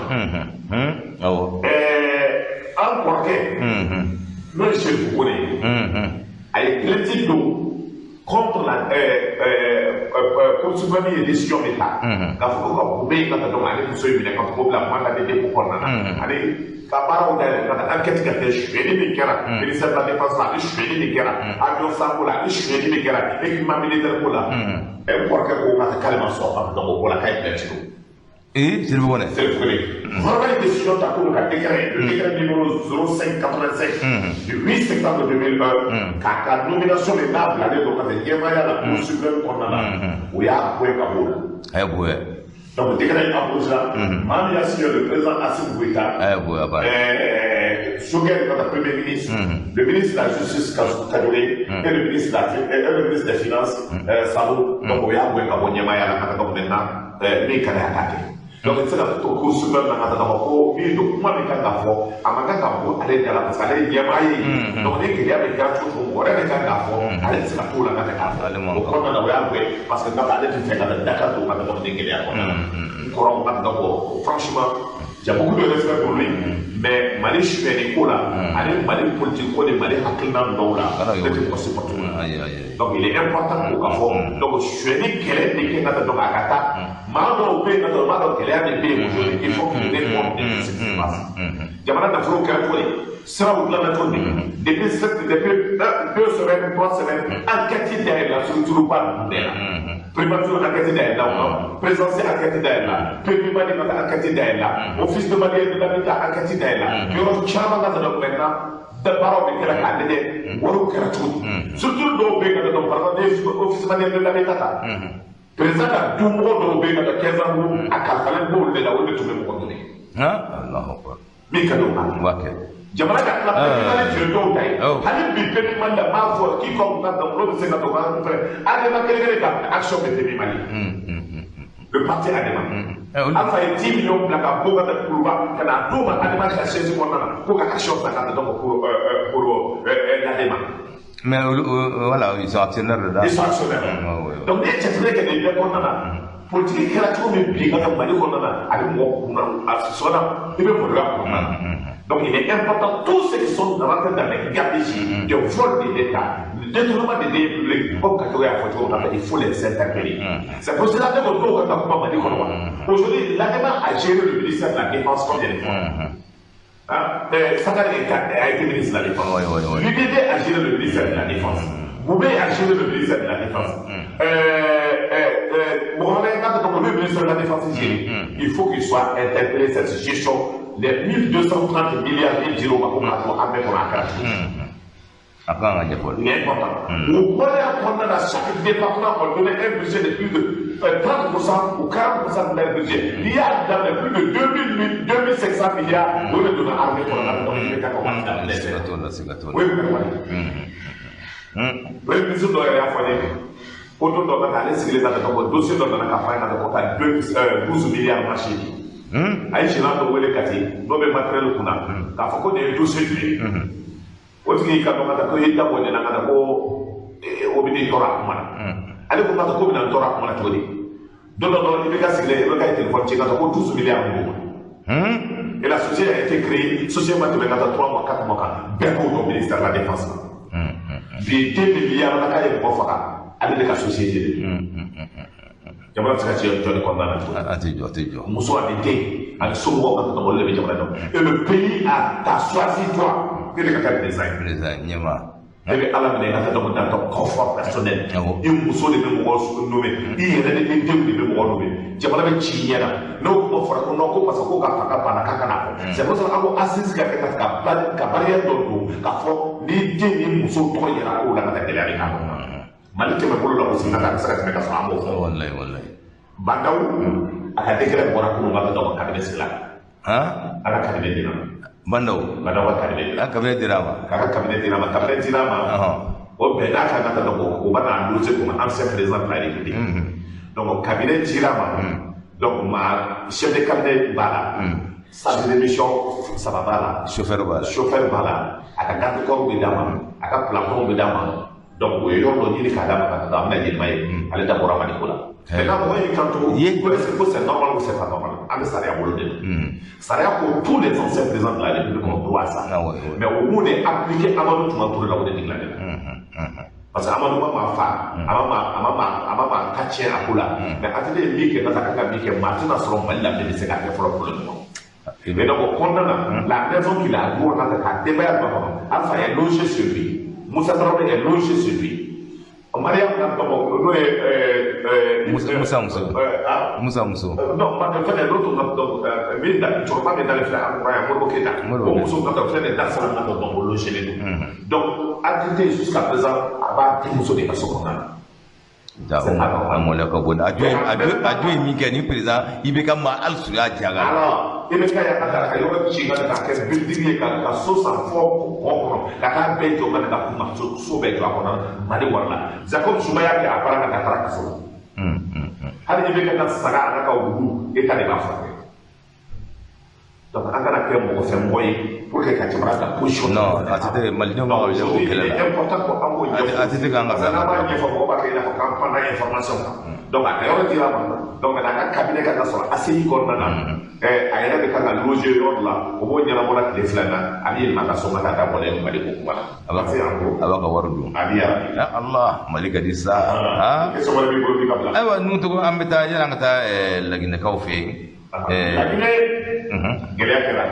An kɔrɔkɛ n'o ye Serifu Kone ye a ye plainte don contre la Cour suprême ye décision min ta k'a fɔ ko ka Bube ka taa dɔn ale muso in minɛ ka fɔ ko bila mandat de dépôt kɔnɔna na ale ka baaraw dayɛlɛ ka taa enquête ka kɛ sonyɛli min kɛra ministère de la défense la ani sonyɛli min kɛra avion sanko la ani sonyɛli min kɛra équipement militaire ko la n kɔrɔkɛ ko ka k'ale ma sɔn ka dɔn o ko la k'a ye plainte don. Serifu Kone. Serifu Kone. Gouvernement ye décision ta ko ka décret le décret numéro 0585 du 8 septembre 2001 k'a ka nomination de n'a bilalen don ka taa ɲɛmaaya la Cour suprême kɔnɔna na o y'a bɔ yen ka b'o la. A y'a bɔ yen. Donc décret abrogé la, maa min y'a signé, le président Assimi Goïta, Choguel ka premier ministre, le ministre de la Justice Kadouré et le ministre de la et le ministre des Finances Sabo. Donc o y'a gɛn ka bɔ ɲɛmaaya la ka taa. Donc maintenant min ka di a k'a kɛ. Donc i tɛ se ka to cour suprême na ka taa k'a fɔ ko min don, kuma min kan ka fɔ, a man kan ka bɔ ale da la parce que ale ye ɲɛmaa ye. Donc ni gɛlɛya bɛ kɛra cogo o cogo, mɔgɔ wɛrɛ de kan k'a fɔ, ale tɛ se ka t'o la ka k'a fɔ. O kɔnɔna na, o y'a gɛn parce que ale tɛ fɛ ka daka don ka taa ni gɛlɛya kɔnɔna na. N kɔrɔ ka taa bɔ, franchement, j'ai beaucoup de respect pour lui, mais Mali suyɛnni ko la ani Mali politique ko ni Mali hakilina dɔw la, ne tɛ mɔgɔ supporter. Donc il est important k'o ka fɔ. Donc suyɛnni kɛlɛ de kɛ ka taa, donc a ka taa maa dɔw bɛ yen ka taa, o b'a dɔn gɛlɛya de bɛ yen aujourd'hui, il faut qu'il réponde de ce qui se passe. Jamana nafolo kɛra cogo di? Siraw dilanna cogo di? Depuis 2 semaines, 3 semaines, enquête dayɛlɛ structure ba ninnu bɛɛ la. Primature enquête dayɛlɛ o kan, présidence enquête dayɛlɛ, PMU Mali ka enquête dayɛlɛ, office de Mali de l'habitat enquête dayɛlɛ, yɔrɔ caman ka taa. Maintenant baaraw bɛ kɛra k'a lajɛ wariw kɛra cogo di. Structure dɔw bɛ yen ka taa, par exemple, n'i ye office malien de l'habitat ta, président ka du mɔgɔ dɔw bɛ yen ka taa 15 ans, a kalifalen b'olu de la, olu de tun bɛ mɔgɔ dɔ de min ka di o ma. Jamana ka tila PMU Mali tun ye dɔw ta ye. Hali bi PMU Mali la, m'a fɔ quiconque ka dɔn bɛ se ka dɔn ka fɛn ADEMA kelen kelen ka action bɛ PMU Mali, le parti ADEMA. Alpha ye 10 millions bila ka bɔ ka taa Kuluba ka na d'o ma ADEMA ka siège kɔnɔna na ko ka action ta ka taa donc pour l'ADEMA. Mais voilà, ils sont actionnaires dedans. Ils sont actionnaires. Donc n'i ye jateminɛ kɛ nin bɛɛ kɔnɔna na, politique kɛra cogo min bi ka kɛ Mali kɔnɔna na, a bɛ mɔgɔ kunna a sɔnna, i bɛ maloya kɔnɔna na. Donc il est important, tous ceux qui sont rentrés dans les gabegies, des vols de l'État, le détournement des deniers publics, comme Kadogo y'a fɔ cogo min na, il faut les interpeller. C'est pour cela que dɔw ka taa kuma Mali kɔnɔ wa. Aujourd'hui, l'ADEMA a géré le ministère de la Défense combien de fois? Hein? Sakari a été ministre de la Défense. L'UDD a géré le ministère de la Défense. Boubé a géré le ministère de la Défense. Mɔgɔ wɛrɛ n'a tɔgɔ le ministre de la Défense géré. Il faut qu'il soit interpellé, cette gestion. Les 1230 milliards de dir'o ma ko k'a to armée kɔnɔ, a kɛra cogo di? A kan ka ɲɛfɔ. Il est important. O waleya kɔnɔna na, chaque département a donné un budget de plus de 30% ou 40% de leur budget. N'i y'a daminɛ plus de 2000 2500 milliards, o de donna armée kɔnɔ na, donc i bɛ taa ka waati daminɛ. Siga t'o la, siga t'o la. O ye mun wale? Premier ministre dɔ yɛrɛ y'a fɔ ne ye ko don dɔ ka taa, ale sigilen ka taa ko dossier dɔ nana ka fɔ a ye ka taa ko ka 12 milliards marché di. A ye gérant dɔ wele Kati n'o bɛ matériel kunna k'a fɔ ko nin ye dossier jumɛn ye? O tigi y'i kanto ka taa ko i da bɔ ne la ka taa ko o bɛ n'i tɔɔrɔ a kuma na. Ale ko ka taa ko bɛna n tɔɔrɔ a kuma na cogo di? Don dɔ dɔrɔn i bɛ ka sigilen i bɛ ka téléphone ci ka taa ko 12 milliards d'o ma. Et la société a été créée, société ma tɛmɛ ka taa 3 mois, 4 mois kan, bɛɛ k'o dɔn ministère de la Défense la. Bi den min bɛ yaala la k'a ye mɔgɔ faga, ale de ka société de. Jamana bɛ se ka ci jɔ nin kɔnɔna na cogo di? A tɛ jɔ, a tɛ jɔ. Muso ani den ani somɔgɔw ka taa olu de bɛ jamana dɔn. Et le pays a t'a choisi toi e de ka kɛ président ye. Président ɲɛmaa. E bɛ Ala minɛ i ka taa donc dans ton confort personnel. I muso de bɛ mɔgɔ nommé, i yɛrɛ de i denw de bɛ mɔgɔ nommé. Jamana bɛ ci i ɲɛ na. N'o kuma fɔra ko non, ko parce que ko ka fanga banna k'a kana fɔ. C'est pour cela an ko assise ka kɛ ka barrière dɔ don k'a fɔ ni den ni muso tɔgɔ yɛrɛ kow la ka taa gɛlɛya bɛ k'a kɔnɔ. Mali tɛmɛ bolo la aussi nka a bɛ se ka tɛmɛ ka sɔrɔ an b'o fɔ. Wallahi, wallahi. Bah N'Daw a ka décret bɔra kunun ka taa ka cabinet sigi la. A ka cabinet dira ma. Bah N'Daw. Bah N'Daw ka cabinet dira. A cabinet dira ma. K'a ka cabinet dira ma, cabinet dira ma. O bɛn n'a kan ka taa donc o bɛ n'a dossier comme ancien président de la République. Donc cabinet dira ma. Donc ma chef de cabinet b'a la. Chargé de mission saba b'a la. Chauffeur b'a la. Chauffeur b'a la. A ka garde corps bɛ d'a ma. A ka planton bɛ d'a ma. Donc o ye yɔrɔ dɔ ɲini k'a d'a ma ka taa, an bɛna yɛlɛma ye. Ale da bɔra Mali ko la. Maintenant mɔgɔ y'i kanto ko est-ce que c'est normal ou c'est pas normal? An bɛ sariya bolo de la. Sariya ko tous les anciens présidents de la République ont droit à ça. Mais o b'o de appliquer Amadou Toumani Touré la, o de dilan de la. Parce que Amadou ma maa fa, a ma ta tiɲɛ a ko la. Mais ATT ye min kɛ, ka taa ka min kɛ, maa tɛna sɔrɔ Mali la min bɛ se k'a kɛ fɔlɔ pour le moment. Mais donc o kɔnɔna na, la maison qu'il a louée ka k'a denbaya don a kɔnɔ, Alpha est logé chez lui. Moussa Traoré est logé chez lui. Mariam n'o ye Musa Muso. Musa Muso. Non, fɛn l'autre donc min da cɛkɔrɔba min dalen filɛ an kɔrɔ yan, Modibo Keyita. O muso ka taa filɛ nin ye Dar Salam na, donc o logé don. Donc ATT jusqu'à présent a b'a denmuso de ka so kɔnɔna na. Ja, o mɔlɛ ka bon. A jo ye min kɛ ni président IBK ma hali surunya jaga. Alors, IBK y'a ka yɔrɔ ci ka ka kɛ building ye, ka so san fɔ kɔ kɔnɔ, ka taa bɛɛ jɔ, ka kuma so bɛɛ jɔ a kɔnɔ Mali wari la. Jacob Zuma y'a kɛ, a baara ka taara kaso la. Hali IBK ka saga a n'a ka wulu, État de b'a furakɛ. Donc an kana kɛ mɔgɔ fɛ mɔgɔ ye pour que ka jamana ka position. Non, ATT malidenw kan ka wuli o kɛlɛ la. Il est important ko an k'o ɲɛfɔ. ATT kan ka Parce que n'an b'a ɲɛfɔ, mɔgɔ b'a kɛ i n'a fɔ k'an panna information kan. Donc a ka yɔrɔ dira a ma. Donc a ka cabinet kan ka sɔrɔ ACI kɔnɔna na. A yɛrɛ bɛ kan ka loger yɔrɔ dɔ la, o b'o ɲɛnabɔ la tile 2 na, a bɛ yɛlɛma ka so ka taa dabɔlen Mali ko kuma la. A b'a Parce que en gros, a b'a ka wari dun. A bɛ yɛrɛ. Ya Allah, Mali ka di sa. Ah. Question wɛrɛ b'i bolo bi ka bila. Ayiwa, ninnu tɔgɔ, an bɛ taa yanni an ka taa Laginɛkaw fɛ yen. Laginɛ, gɛlɛya kɛra.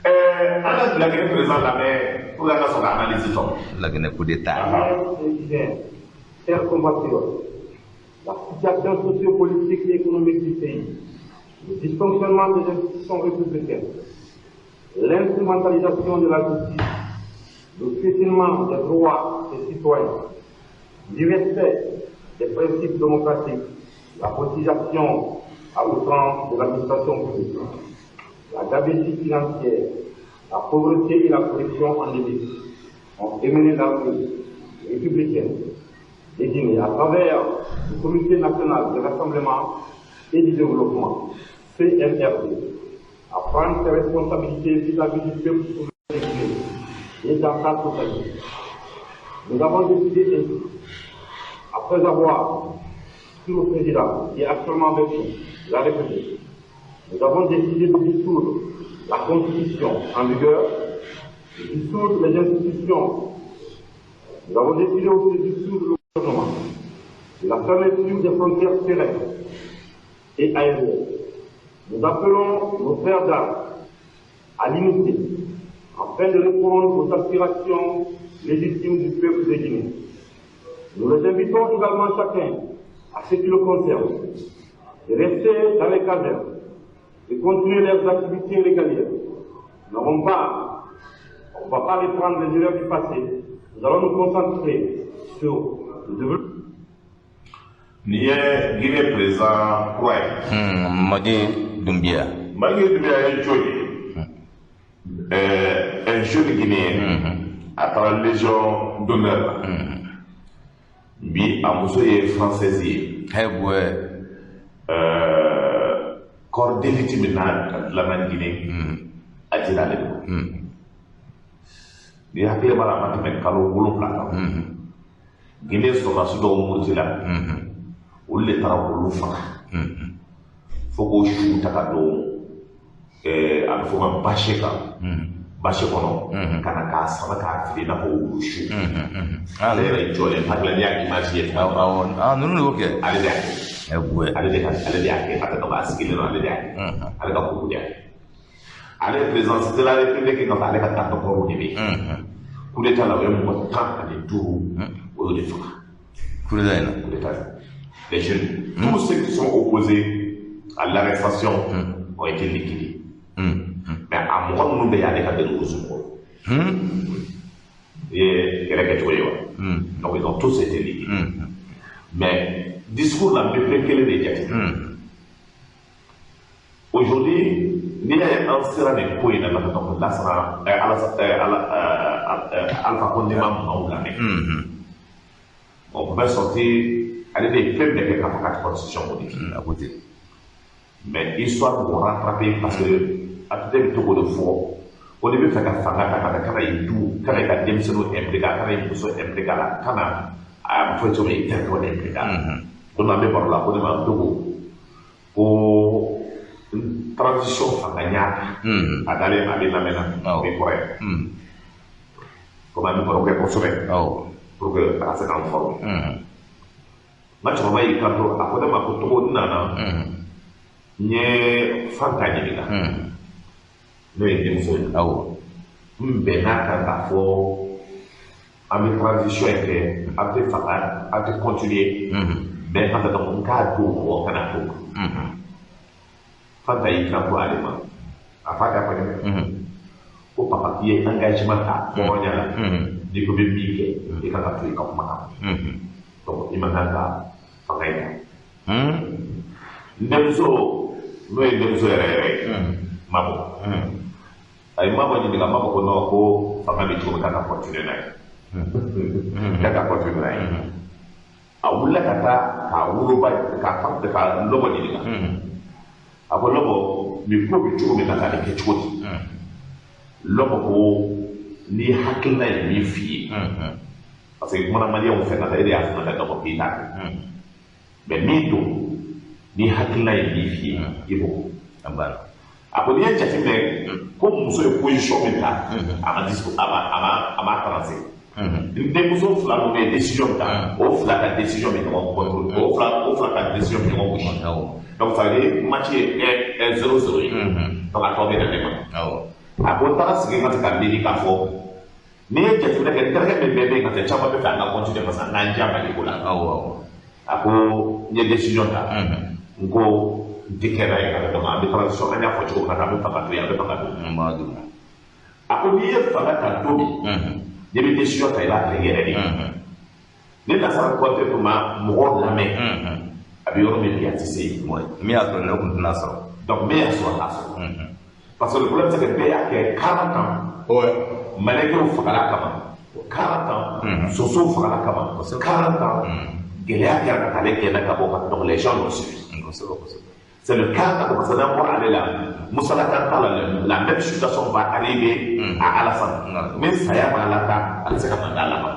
An ka Laginɛ président lamɛn pour que an ka sɔrɔ ka analyse tɔ. Laginɛ coup d'état. Chers compatriotes, la situation sociopolitique et économique du pays, le dysfonctionnement des institutions républicaines, l'instrumentalisation de la justice, le piétinement des droits des citoyens, l'irrespect des principes démocratiques, la politisation à outrance de l'administration publique, la gabegie financière, la pauvreté et la corruption endémique ont émené l'armée républicaine de Guinée à travers le Comité national de rassemblement et du développement, CNRD, à prendre ses responsabilités vis-à-vis du peuple souverain de Guinée et dans sa totalité. Nous avons décidé ainsi, après avoir sur le président qui est actuellement avec nous, la République, nous avons décidé de dissoudre la Constitution en vigueur, de dissoudre les institutions. Nous avons décidé aussi de dissoudre le gouvernement, de la fermeture des frontières terrestres et aériennes. Nous appelons nos frères d'armes à l'unité afin de répondre aux aspirations légitimes du peuple de Guinée. Nous les invitons également chacun, à ce qui le concerne, de rester dans les casernes, de continuer leurs activités régaliennes. Nous n'avons pas, on ne va pas reprendre les erreurs du passé. Nous allons nous concentrer sur le développement. Nin ye Guinée président kura ye. Mamadi Doumbouya. Mamadi Doumbouya ye jɔn ye? Un jeune Guinéen, a taara Légion d'honneur la. Bi a muso ye française ye. Hɛbwɛ. Corps d'élite min n'a dilanna Guinée, a dira ale de ma. Ni hakili b'a la, a ma tɛmɛ kalo 7 kan, Guinée sɔrɔdasi dɔw muruti la, olu de taara k'olu faga fo k'o su ta ka don, a bɛ fɔ ma bâche kan, bâche kɔnɔ, ka na k'a sama k'a fili i n'a fɔ wulu su. Ale yɛrɛ jɔlen hakili la, n'i y'a image ye tuma min na. Awɔ, ah, ninnu de y'o kɛ. Ale de y'a kɛ. Hɛbwɛ. Ale de y'a kɛ, a tɛ dɔn, a sigilen don, ale de y'a kɛ, ale ka kuru de y'a kɛ. Ale ye président de la République nɔfɛ, ale ka garde corps de bɛ yen. Coup d'état la, o ye mɔgɔ 15, o y'o de faga. Coup d'état in na. Coup d'état, les jeunes, tous ceux qui sont opposés à l'arrestation ont été liquidés. Mais a mɔgɔ minnu bɛ yen, ale ka garde mɔgɔ ye kɛlɛ kɛcogo ye wa. Donc ils ont tous été liquidés. Mais discours la, n bɛ fɛn kelen de jate. Aujourd'hui, n'i y'a ye an sera nin ko in na, donc Lasana ala Alpha Condé ma maaw lamɛn. On pouvait sortir, ale de ye fɛn bɛɛ kɛ k'a fɔ k'a tɛ constitution modifier. A ko ten. Mais histoire b'o rattraper, parce que ATT bɛ to k'o de fɔ ko n'i bɛ fɛ ka fanga ta, kana i du, kana i ka denmisɛnninw impliquer, kana i muso impliquer a la, kana a bɛ fɔ cogo min, i terikɛw impliquer a la. Don dɔ an bɛ baro la, ko ne ma Togo ko transition fanga n y'a ta. A dalen a bɛ lamɛn na, o bɛ kɔrɔ ye. Komi an bɛ baro kɛ kosɛbɛ pour que a ka se k'an former. N ka cɛkɔrɔba y'i kanto, a ko ne ma ko Togo, n nana n ye Fanta ɲininka, n'o ye denmuso ye. N bɛn'a kan k'a fɔ an bɛ transition in kɛ, an tɛ fanga, an tɛ continuer, mais an bɛ dɔn n k'a d'o ma wa kana d'o ma. Fanta y'i kanto ale ma, a fa t'a fɔ dɛ, ko papa, k'i ye engagement ta hɔrɔnya la, n'i ko bɛ min kɛ, i kan ka to i ka kuma kan. Donc Donc i man kan ka fanga in ta. N denmuso n'o ye denmuso yɛrɛ yɛrɛ ye, Mabɔ. A ye Mabɔ ɲininka, Mabɔ ko non, ko fanga bɛ cogo min k'a ka continuer n'a ye. K'a ka continuer n'a ye. A wulila ka taa k'a woloba k'a fa ka Lɔbɔ ɲininka. A ko Lɔbɔ, nin ko bɛ cogo min na ka nin kɛ cogo di? Lɔbɔ ko n'i hakilina ye min f'i ye, parce que kumana maliyɛnw fɛ ka taa e de y'a fɔ ka dɔgɔ k'i t'a kɛ. Mais min don, n'i hakilina ye min f'i ye, i b'o. A banna. A ko n'i ye jateminɛ ko muso ye position min ta, a ma discours, a ma trancé. N denmuso fila ninnu ye décision min ta, o fila ka décision bɛ ɲɔgɔn contrôle, o fila ka décision bɛ ɲɔgɔn gosi. Donc ça veut dire match ye 1-0-0 ye. Donc a tɔ bɛ na ne ma. A ko n taara sigi ka se ka miiri k'a fɔ n'i ye jateminɛ kɛ, n terikɛ min bɛɛ bɛ yen ka tɛmɛ caman bɛ fɛ an ka continuer parce que an k'an diya Mali ko la. Awɔ awɔ. A ko n ye décision ta. N ko n tɛ kɛ n'a ye ka donc an bɛ transition, an y'a fɔ cogo min na, an bɛ fanga to yen, an bɛ fanga to yen. N b'a d'u ma. A ko n'i ye fanga ta don min, n'i bɛ décision ta, i b'a ta i yɛrɛ de ye. Ni Lasana Kɔnte tun ma mɔgɔw lamɛn, a bɛ yɔrɔ min bi, a tɛ se yen. Min y'a sɔrɔ ne kun tɛna sɔrɔ. Donc min y'a sɔrɔ, a t'a sɔrɔ. Parce que le problème, c'est que bɛɛ y'a kɛ 40 ans. Maliyɛnw fagala kama 40 ans, sosow fagala kama 40 ans, gɛlɛya kɛra ka taa ale gɛnna ka bɔ ka donc les gens l'ont suivi. Kosɛbɛ kosɛbɛ. C'est le cas parce que n'an bɔra ale la, Moussa Talla, la même situation va arriver à Alassane. Ni saya b'a la ta, a tɛ se ka mandat laban.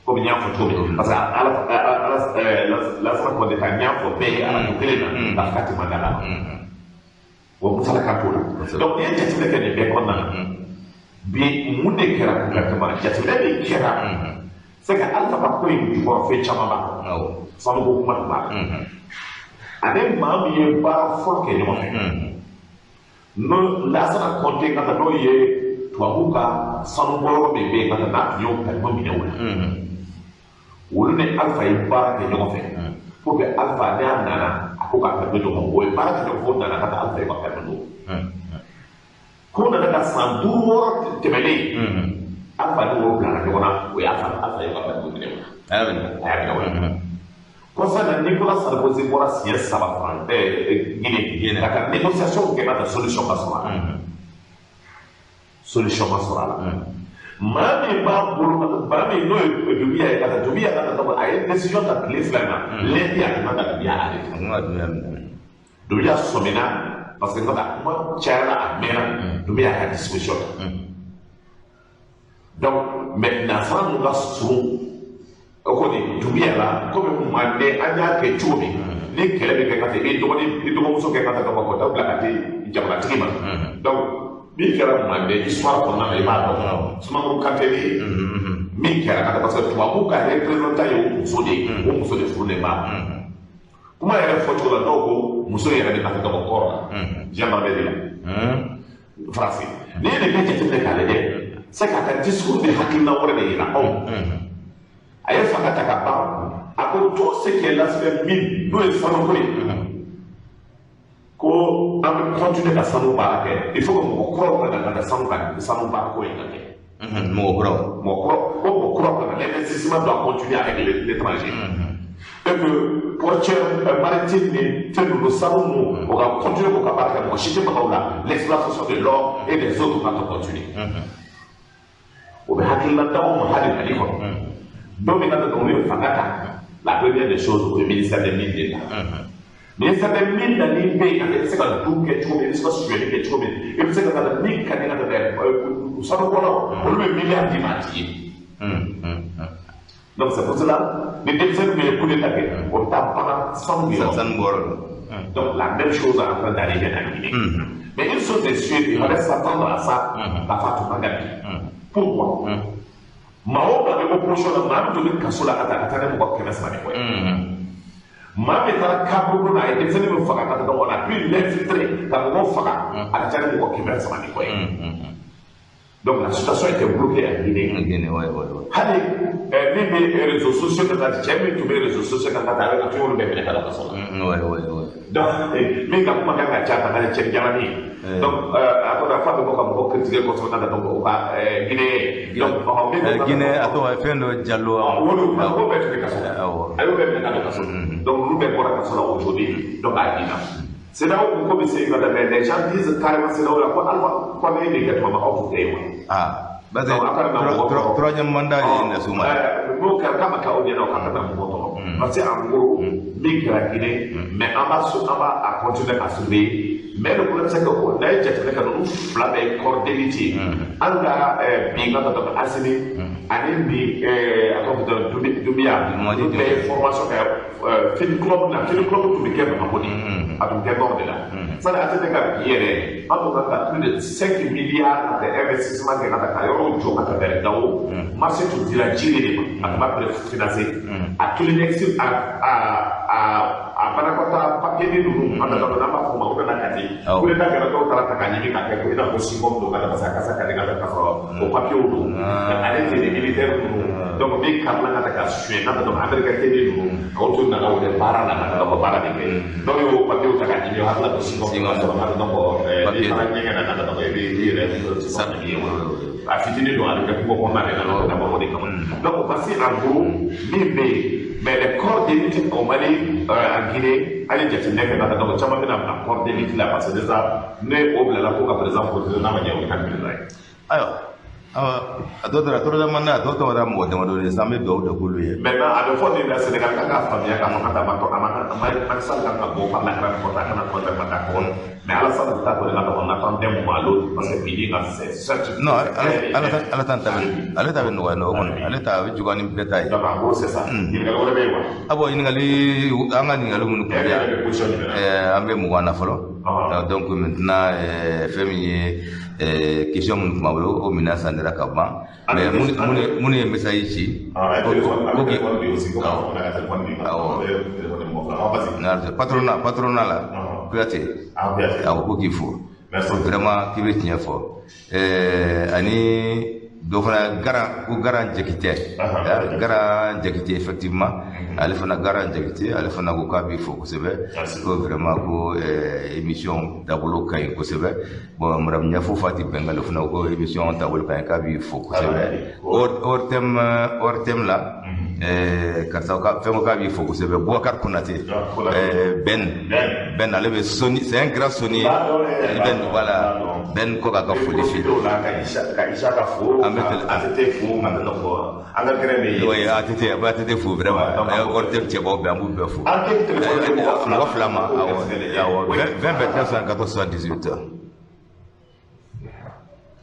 Komi n y'a fɔ cogo min, parce que Lansana Conté ta, n y'a fɔ bɛɛ ye arajo kelen na k'a fɔ k'a tɛ mandat laban. Wa Moussa ka t'o la. Donc n'i ye jateminɛ kɛ nin bɛɛ kɔnɔna na, bi mun de kɛra concrètement? Jateminɛ min kɛra, c'est que Alpha ka ko in jukɔrɔ fɛn caman b'a kɔnɔ. Sanuko kuma tun b'a la. Ale maa min ye baara fɔlɔ kɛ ɲɔgɔn fɛ, n'o Lasana Kɔnte ka taa, n'o ye tubabuw ka sanubɔyɔrɔ min bɛ yen ka taa, n'a tun y'o kalima minɛ o la, olu ni Alpha ye baara kɛ ɲɔgɔn fɛ pour que Alpha n'a nana, a ko ka permis d'o ma. O ye baara kɛ ɲɔgɔn fɛ, o nana ka taa Alpha ye ka permis d'o ma. Ko nana ka san 5 6 tɛmɛnen, Alpha ni o bilara ɲɔgɔn na, o y'a fa Alpha ye ka permis minɛ o la. A y'a minɛ. A y'a minɛ o la. Kɔsa na, Nicolas Sarkozy bɔra siɲɛ saba fan Guinée ka taa négociation kɛ ka taa solution ma sɔrɔ a la. Solution ma sɔrɔ a la. Maa min b'a bolo, maa min n'o ye Doumbouya ye ka taa, Doumbouya ka taa, a ye décision ta tile 2 in na, lundi a tun kan ka Doumbouya arrêté. A kun ka Doumbouya minɛ. Doumbouya sɔmina parce que n ka kuma cayara, a mɛnna, Doumbouya y'a ka disposition ta. Donc mais nansara ninnu ka surun o kɔni Doumbouya la, komi Manden an y'a kɛ cogo min, ni kɛlɛ bɛ kɛ ka taa i dɔgɔnin, i dɔgɔmuso kɛ ka taa ka bɔ ka taa bila ka di jamanatigi ma. Donc min kɛra Manden histoire kɔnɔna na, i b'a dɔn Sumanguru Kante bɛ yen, min kɛra ka taa parce que tubabuw ka représentant ye o muso de ye, o muso de furulen b'a ma. Kuma yɛrɛ fɔcogo la, dɔw ko muso yɛrɛ de ka taa ka bɔ kɔrɔ la, gendarmerie de la Faransi. N'i ye nin bɛɛ jateminɛ k'a lajɛ, c'est k'a ka discours de hakilina wɛrɛ de yira anw. A ye fanga ta ka ban, a ko tout ce qui est l'aspect mine, n'o ye sanuko ye, ko an bɛ continuer ka sanu baara kɛ, il faut que mɔgɔ kuraw ka na ka sanu ka sanu baara ko in ka kɛ. Mɔgɔ kuraw. Mɔgɔ kuraw, ko mɔgɔ kuraw ka na, l'investissement doit continuer avec l'étranger et que portuaire maritime ni fɛn ninnu, sanu ninnu, o ka continuer k'o ka baara kɛ, mɔgɔ si tɛ maga o la, l'exploitation de l'or et des autres ka continuer. O bɛ hakilina d'aw ma hali Mali kɔnɔ. Don min na olu ye fanga ta, la première des choses, o ye ministère des mines de la. Ministère des mines na, ni bɛ yen, i bɛ se ka du kɛ cogo min, i bɛ se ka sonyɛli kɛ cogo min, i bɛ se ka taa min ka di ka tɛmɛ sanubɔlaw, olu bɛ miliyari d'i ma a tigi ye. Donc c'est pour cela ni denmisɛnnin min ye coup d'état kɛ, o bɛ taa bagan sanu yɔrɔ. Sanu bɔyɔrɔ la. Donc la même chose est en train d'arriver en Guinée. Mais une chose est sûre, il fallait s'attendre à ça, k'a fɔ a tun man ka bin. Pourquoi? Maa o maa bɛ opposition na, maa min tun bɛ kaso la ka taa ni mɔgɔ 300 ni kɔ ye. Maa min taara kaburu na, a ye denmisɛnnin min faga ka taa, on a pu l'infiltrer ka mɔgɔw faga, a ka ca ni mɔgɔ 300 ni kɔ ye. Donc la situation était bloquée en Guinée. Guinée, ouais. Hali min bɛ réseaux sociaux kan, cɛ min tun bɛ réseaux sociaux kan ka taa, a tun y'olu bɛɛ minɛ ka na kaso la. Ouais. Donc min ka kuma kan ka ca ka taa cɛ jalani ye. Donc a tɔgɔ f'a bɛ bɔ ka mɔgɔ critiquer kosɛbɛ ka taa o ka Guinée. Donc min Guinée a tɔgɔ fɛn dɔ Diallo. Olu o bɛɛ tun bɛ kaso la. A y'o bɛɛ minɛ ka don kaso la. Donc olu bɛɛ bɔra kaso la aujourd'hui, donc a binna. CEDEAO ko bɛ se ka mais les gens disent carrément CEDEAO la ko Alpha Condé ye nin kɛ tuma min aw tun tɛ yen wa. Ah, parce que troisième mandat ye nin ma. N'o kɛra k'a ma kɛ aw ɲɛna o k'a kana mɔgɔ tɔɔrɔ. Parce que en gros min kɛra Guinée, mais an b'a an b'a a continuer ka surveiller. Mais le problème c'est que n'a ye jateminɛ kɛ ninnu fila bɛɛ ye corps d'élite ye. An ka bi ka taa Assimi ani bi a tɔgɔ fɔ Doumbouya, ninnu bɛɛ ye formation kɛ Fini Club na. Fini Club tun bɛ kɛ Bamakɔ de, a tun bɛ kɛ nord de la. Sani ATT ka bi yɛrɛ, an tun kan ka plus de 5 milliards ka taa investissement kɛ ka taa ka yɔrɔw jɔ ka taa bɛrɛ Gawo. Marché tun dira jiri de ma, a tun b'a préfinancé. A kelen a banakɔtaa papier ninnu, an nana n'an b'a fɔ o ma ko nana Kati. Coup d'état kɛra, dɔw taara ta k'a ɲimi k'a kɛ ko i n'a fɔ chewing-gum don ka taa, parce que a kasa ka di ka taa, k'a sɔrɔ o papier don. Ale tɛ ni militaire ninnu, donc min karila ka taa ka suɲɛ n'a donc américain kelen ninnu, o tun nana o de baara la ka taa baara de kɛ. Dɔw y'o papier ta k'a ɲimi, o hakili la ko chewing-gum don, ka sɔrɔ donc n'i fana ɲɛgɛn na ka donc i bɛ i yɛrɛ chewing-gum ye a fitinin don, a bɛ kɛ kungo kɔnɔna de la ka dabɔ o de kama. Donc parce que en gros min bɛ yen, mais les corps d'élite au Mali, en Guinée, an ye jateminɛ kɛ ka taa, donc caman bɛna bila corps d'élite la, parce que déjà ne o bilala ko ka président protéger, n'a ma ɲɛ o bɛ taa président ye. Ayiwa, a dɔ taara troisième mandat, a tɔ tɔgɔ mɔgɔ damadɔ ye sisan, an bɛ dugawu de k'olu ye. Maintenant a bɛ fɔ nin na, Sénégal kan k'a faamuya k'a fɔ ka taa a ma Macky Sall kan ka bɔ par la grande porte, a kana troisième mandat kɔ, mais Alassane ta kɔni ka dɔgɔ, on attend d'un moment à l'autre, parce que bi ka c'est certes. Non, Alassane ta bɛ, ale ta bɛ nɔgɔya o kɔni, ale ta bɛ juguya ni bɛɛ ta ye. Donc en gros c'est ça. Ɲininkali wɛrɛ bɛ yen wa? Ah bon, ɲininkali, an ka ɲininkali minnu kun bɛ yan, an bɛ 20 na fɔlɔ. Donc maintenant fɛn min ye question minnu tun b'an bolo, o minɛn sanira ka ban, mais minnu ye message ci. Patronat la Kuyate, awɔ, ko k'i fo vraiment, k'i bɛ tiɲɛ fɔ, ani dɔ fana Garan, ko Garan Jakite, Garan Jakite, effectivement ale fana Garan Jakite, ale fana ko k'a b'i fo kosɛbɛ, ko vraiment ko émission taabolo ka ɲi kosɛbɛ. Bon, madame Ɲafo Fati Bengale fana ko émission taabolo ka ɲi, k'a b'i fo kosɛbɛ. Hors thème la, karisa fɛn ko k'a b'i fo kosɛbɛ, Boubacar Konate, Ben ale bɛ Sony, c'est un grand Sony Ben, voilà, Ben ko k'a ka foli f'i ye. Ka Isa ka fo, an bɛ ATT fo, ka donc an ka gɛrɛ bɛ yen. Oui, ATT, a bɛ ATT fo vraiment, hors thème cɛbaw bɛɛ, an b'u bɛɛ fo. An tɛ téléphone mɔgɔ fila ma, awɔ, awɔ, 20 29 74 78.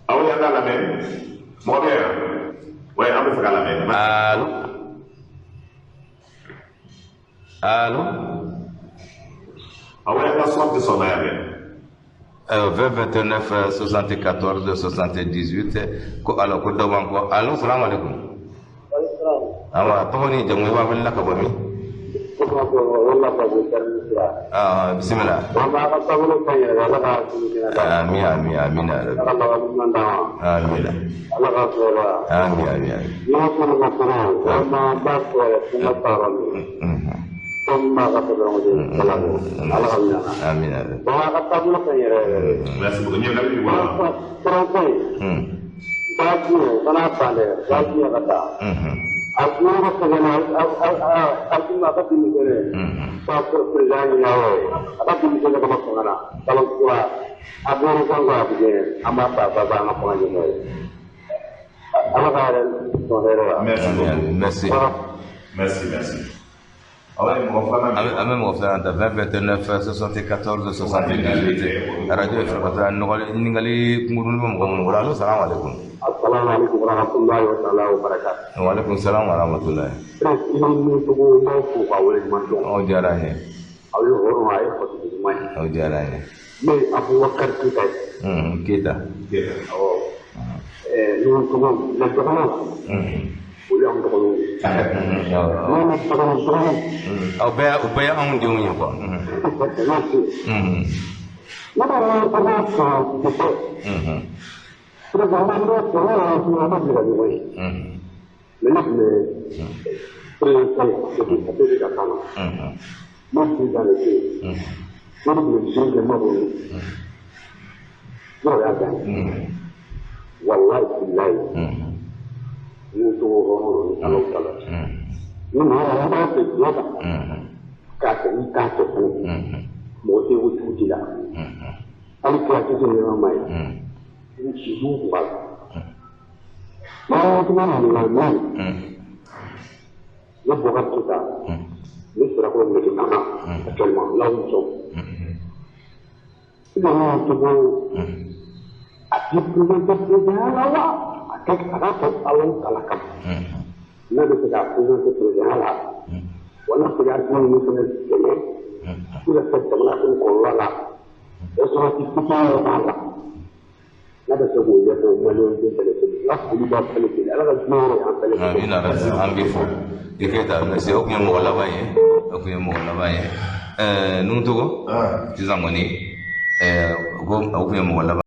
Awɔ, yan t'a lamɛn, mɔgɔ bɛ yan? Oui, an bɛ fɛ k'a lamɛn. Allo, allo. Awɔ, yan ka son tɛ sɔn na yan dɛ. 20 29 74 78 ko alors ko dɔ b'an kɔ. Allo, salamu aleykum. Awa, tɔgɔ ni jamu, i b'a wele la ka bɔ min? Ah, bisimila. Amin, amin, amin ya rabbi. Amin, amin, amin, amin. Amin, amin. Merci beaucoup. Ɲininkali b'i bolo wa? A kuma ka sɛgɛn a kuma a ka denmisɛnnin ka président ɲini awɔ a ka denmisɛnnin ka bɔ fanga la kalo kura a bɔra kan kɔ a bɛ kɛ an b'a ta ba an ka fanga ɲɛmɔgɔ ye, Ala ka yɛrɛ sɔn hɛrɛ la. Merci beaucoup. Merci. Merci, merci. Aw ye mɔgɔ filanan. An bɛ mɔgɔ filanan ta, 20 29 74 78, radio ye Fɛrɛkɔtɔ nɔgɔli. Ɲininkali kunkurunin bɛ mɔgɔ minnu bolo. Allo, salamu aleykum. Assalamu alaikum warahmatullahi wa ta'ala wa barakatuh. Wa aleykum salam wa rahmatullahi. Prince, i ni togo n b'aw fo k'aw waleɲuman dɔn. Aw diyara an ye. Aw ye hɔrɔn, a ye fasoko ɲuman ye. Aw diyara an ye. Ne ye Abubakar Keyita ye. Keyita. Awɔ. Ni togo na dɔgɔnɔ. Olu y'anw dɔgɔninw ye. N'an ma dɔgɔnɔ dɔgɔnɔ. Aw bɛɛ, o bɛɛ ye anw denw ye quoi. Merci. Ne b'a dɔn an b'a sɔrɔ kosɛbɛ. Président, an b'a sɔrɔ an ma deli ka ɲɔgɔn ye. Mais ne tun bɛ président Sall depuis ATT ka kan na. Ne président de tɛ yen. Ne tun bɛ den kɛ ma bolo. Ne yɛrɛ y'a dan ye. Walayi bilayi. Ala tala. Ni maa yɛrɛ b'a fɛ diɲɛ kan k'a kɛ i k'a kɛ fɛnɛ, mɔgɔ tɛ ko jugu t'i la. Hali kira kisi ni nɛɛma ma ye, jugu tun b'a la. Maa tuma ɲininka min ne Boubacar Keita, ne Sirakɔrɔ Metekana actuellement, là où nous sommes. Sisan ne Togo a ti présenté président la wa a kɛ a k'a fɔ Alahu tala kama n'a bɛ se k'a présenté président la wa n'a bɛ se ka artiste ninnu fana dɛmɛ pour ka se jamana fana kɔlɔlɔ la, o sɔrɔ ti fitinin yɛrɛ b'a la, n'a bɛ se k'o ɲɛfɔ maliyɛn den bɛɛ lajɛlen. N ka foli b'a bɛɛ lajɛlen, Ala ka diɲɛ yɛrɛ y'an bɛɛ lajɛlen. Amina rabi, an b'i fo i Keyita, merci. O tun ye mɔgɔ laban ye, o tun ye mɔgɔ laban ye. Nuhu Togo, sisan kɔni, o tun ye mɔgɔ laban.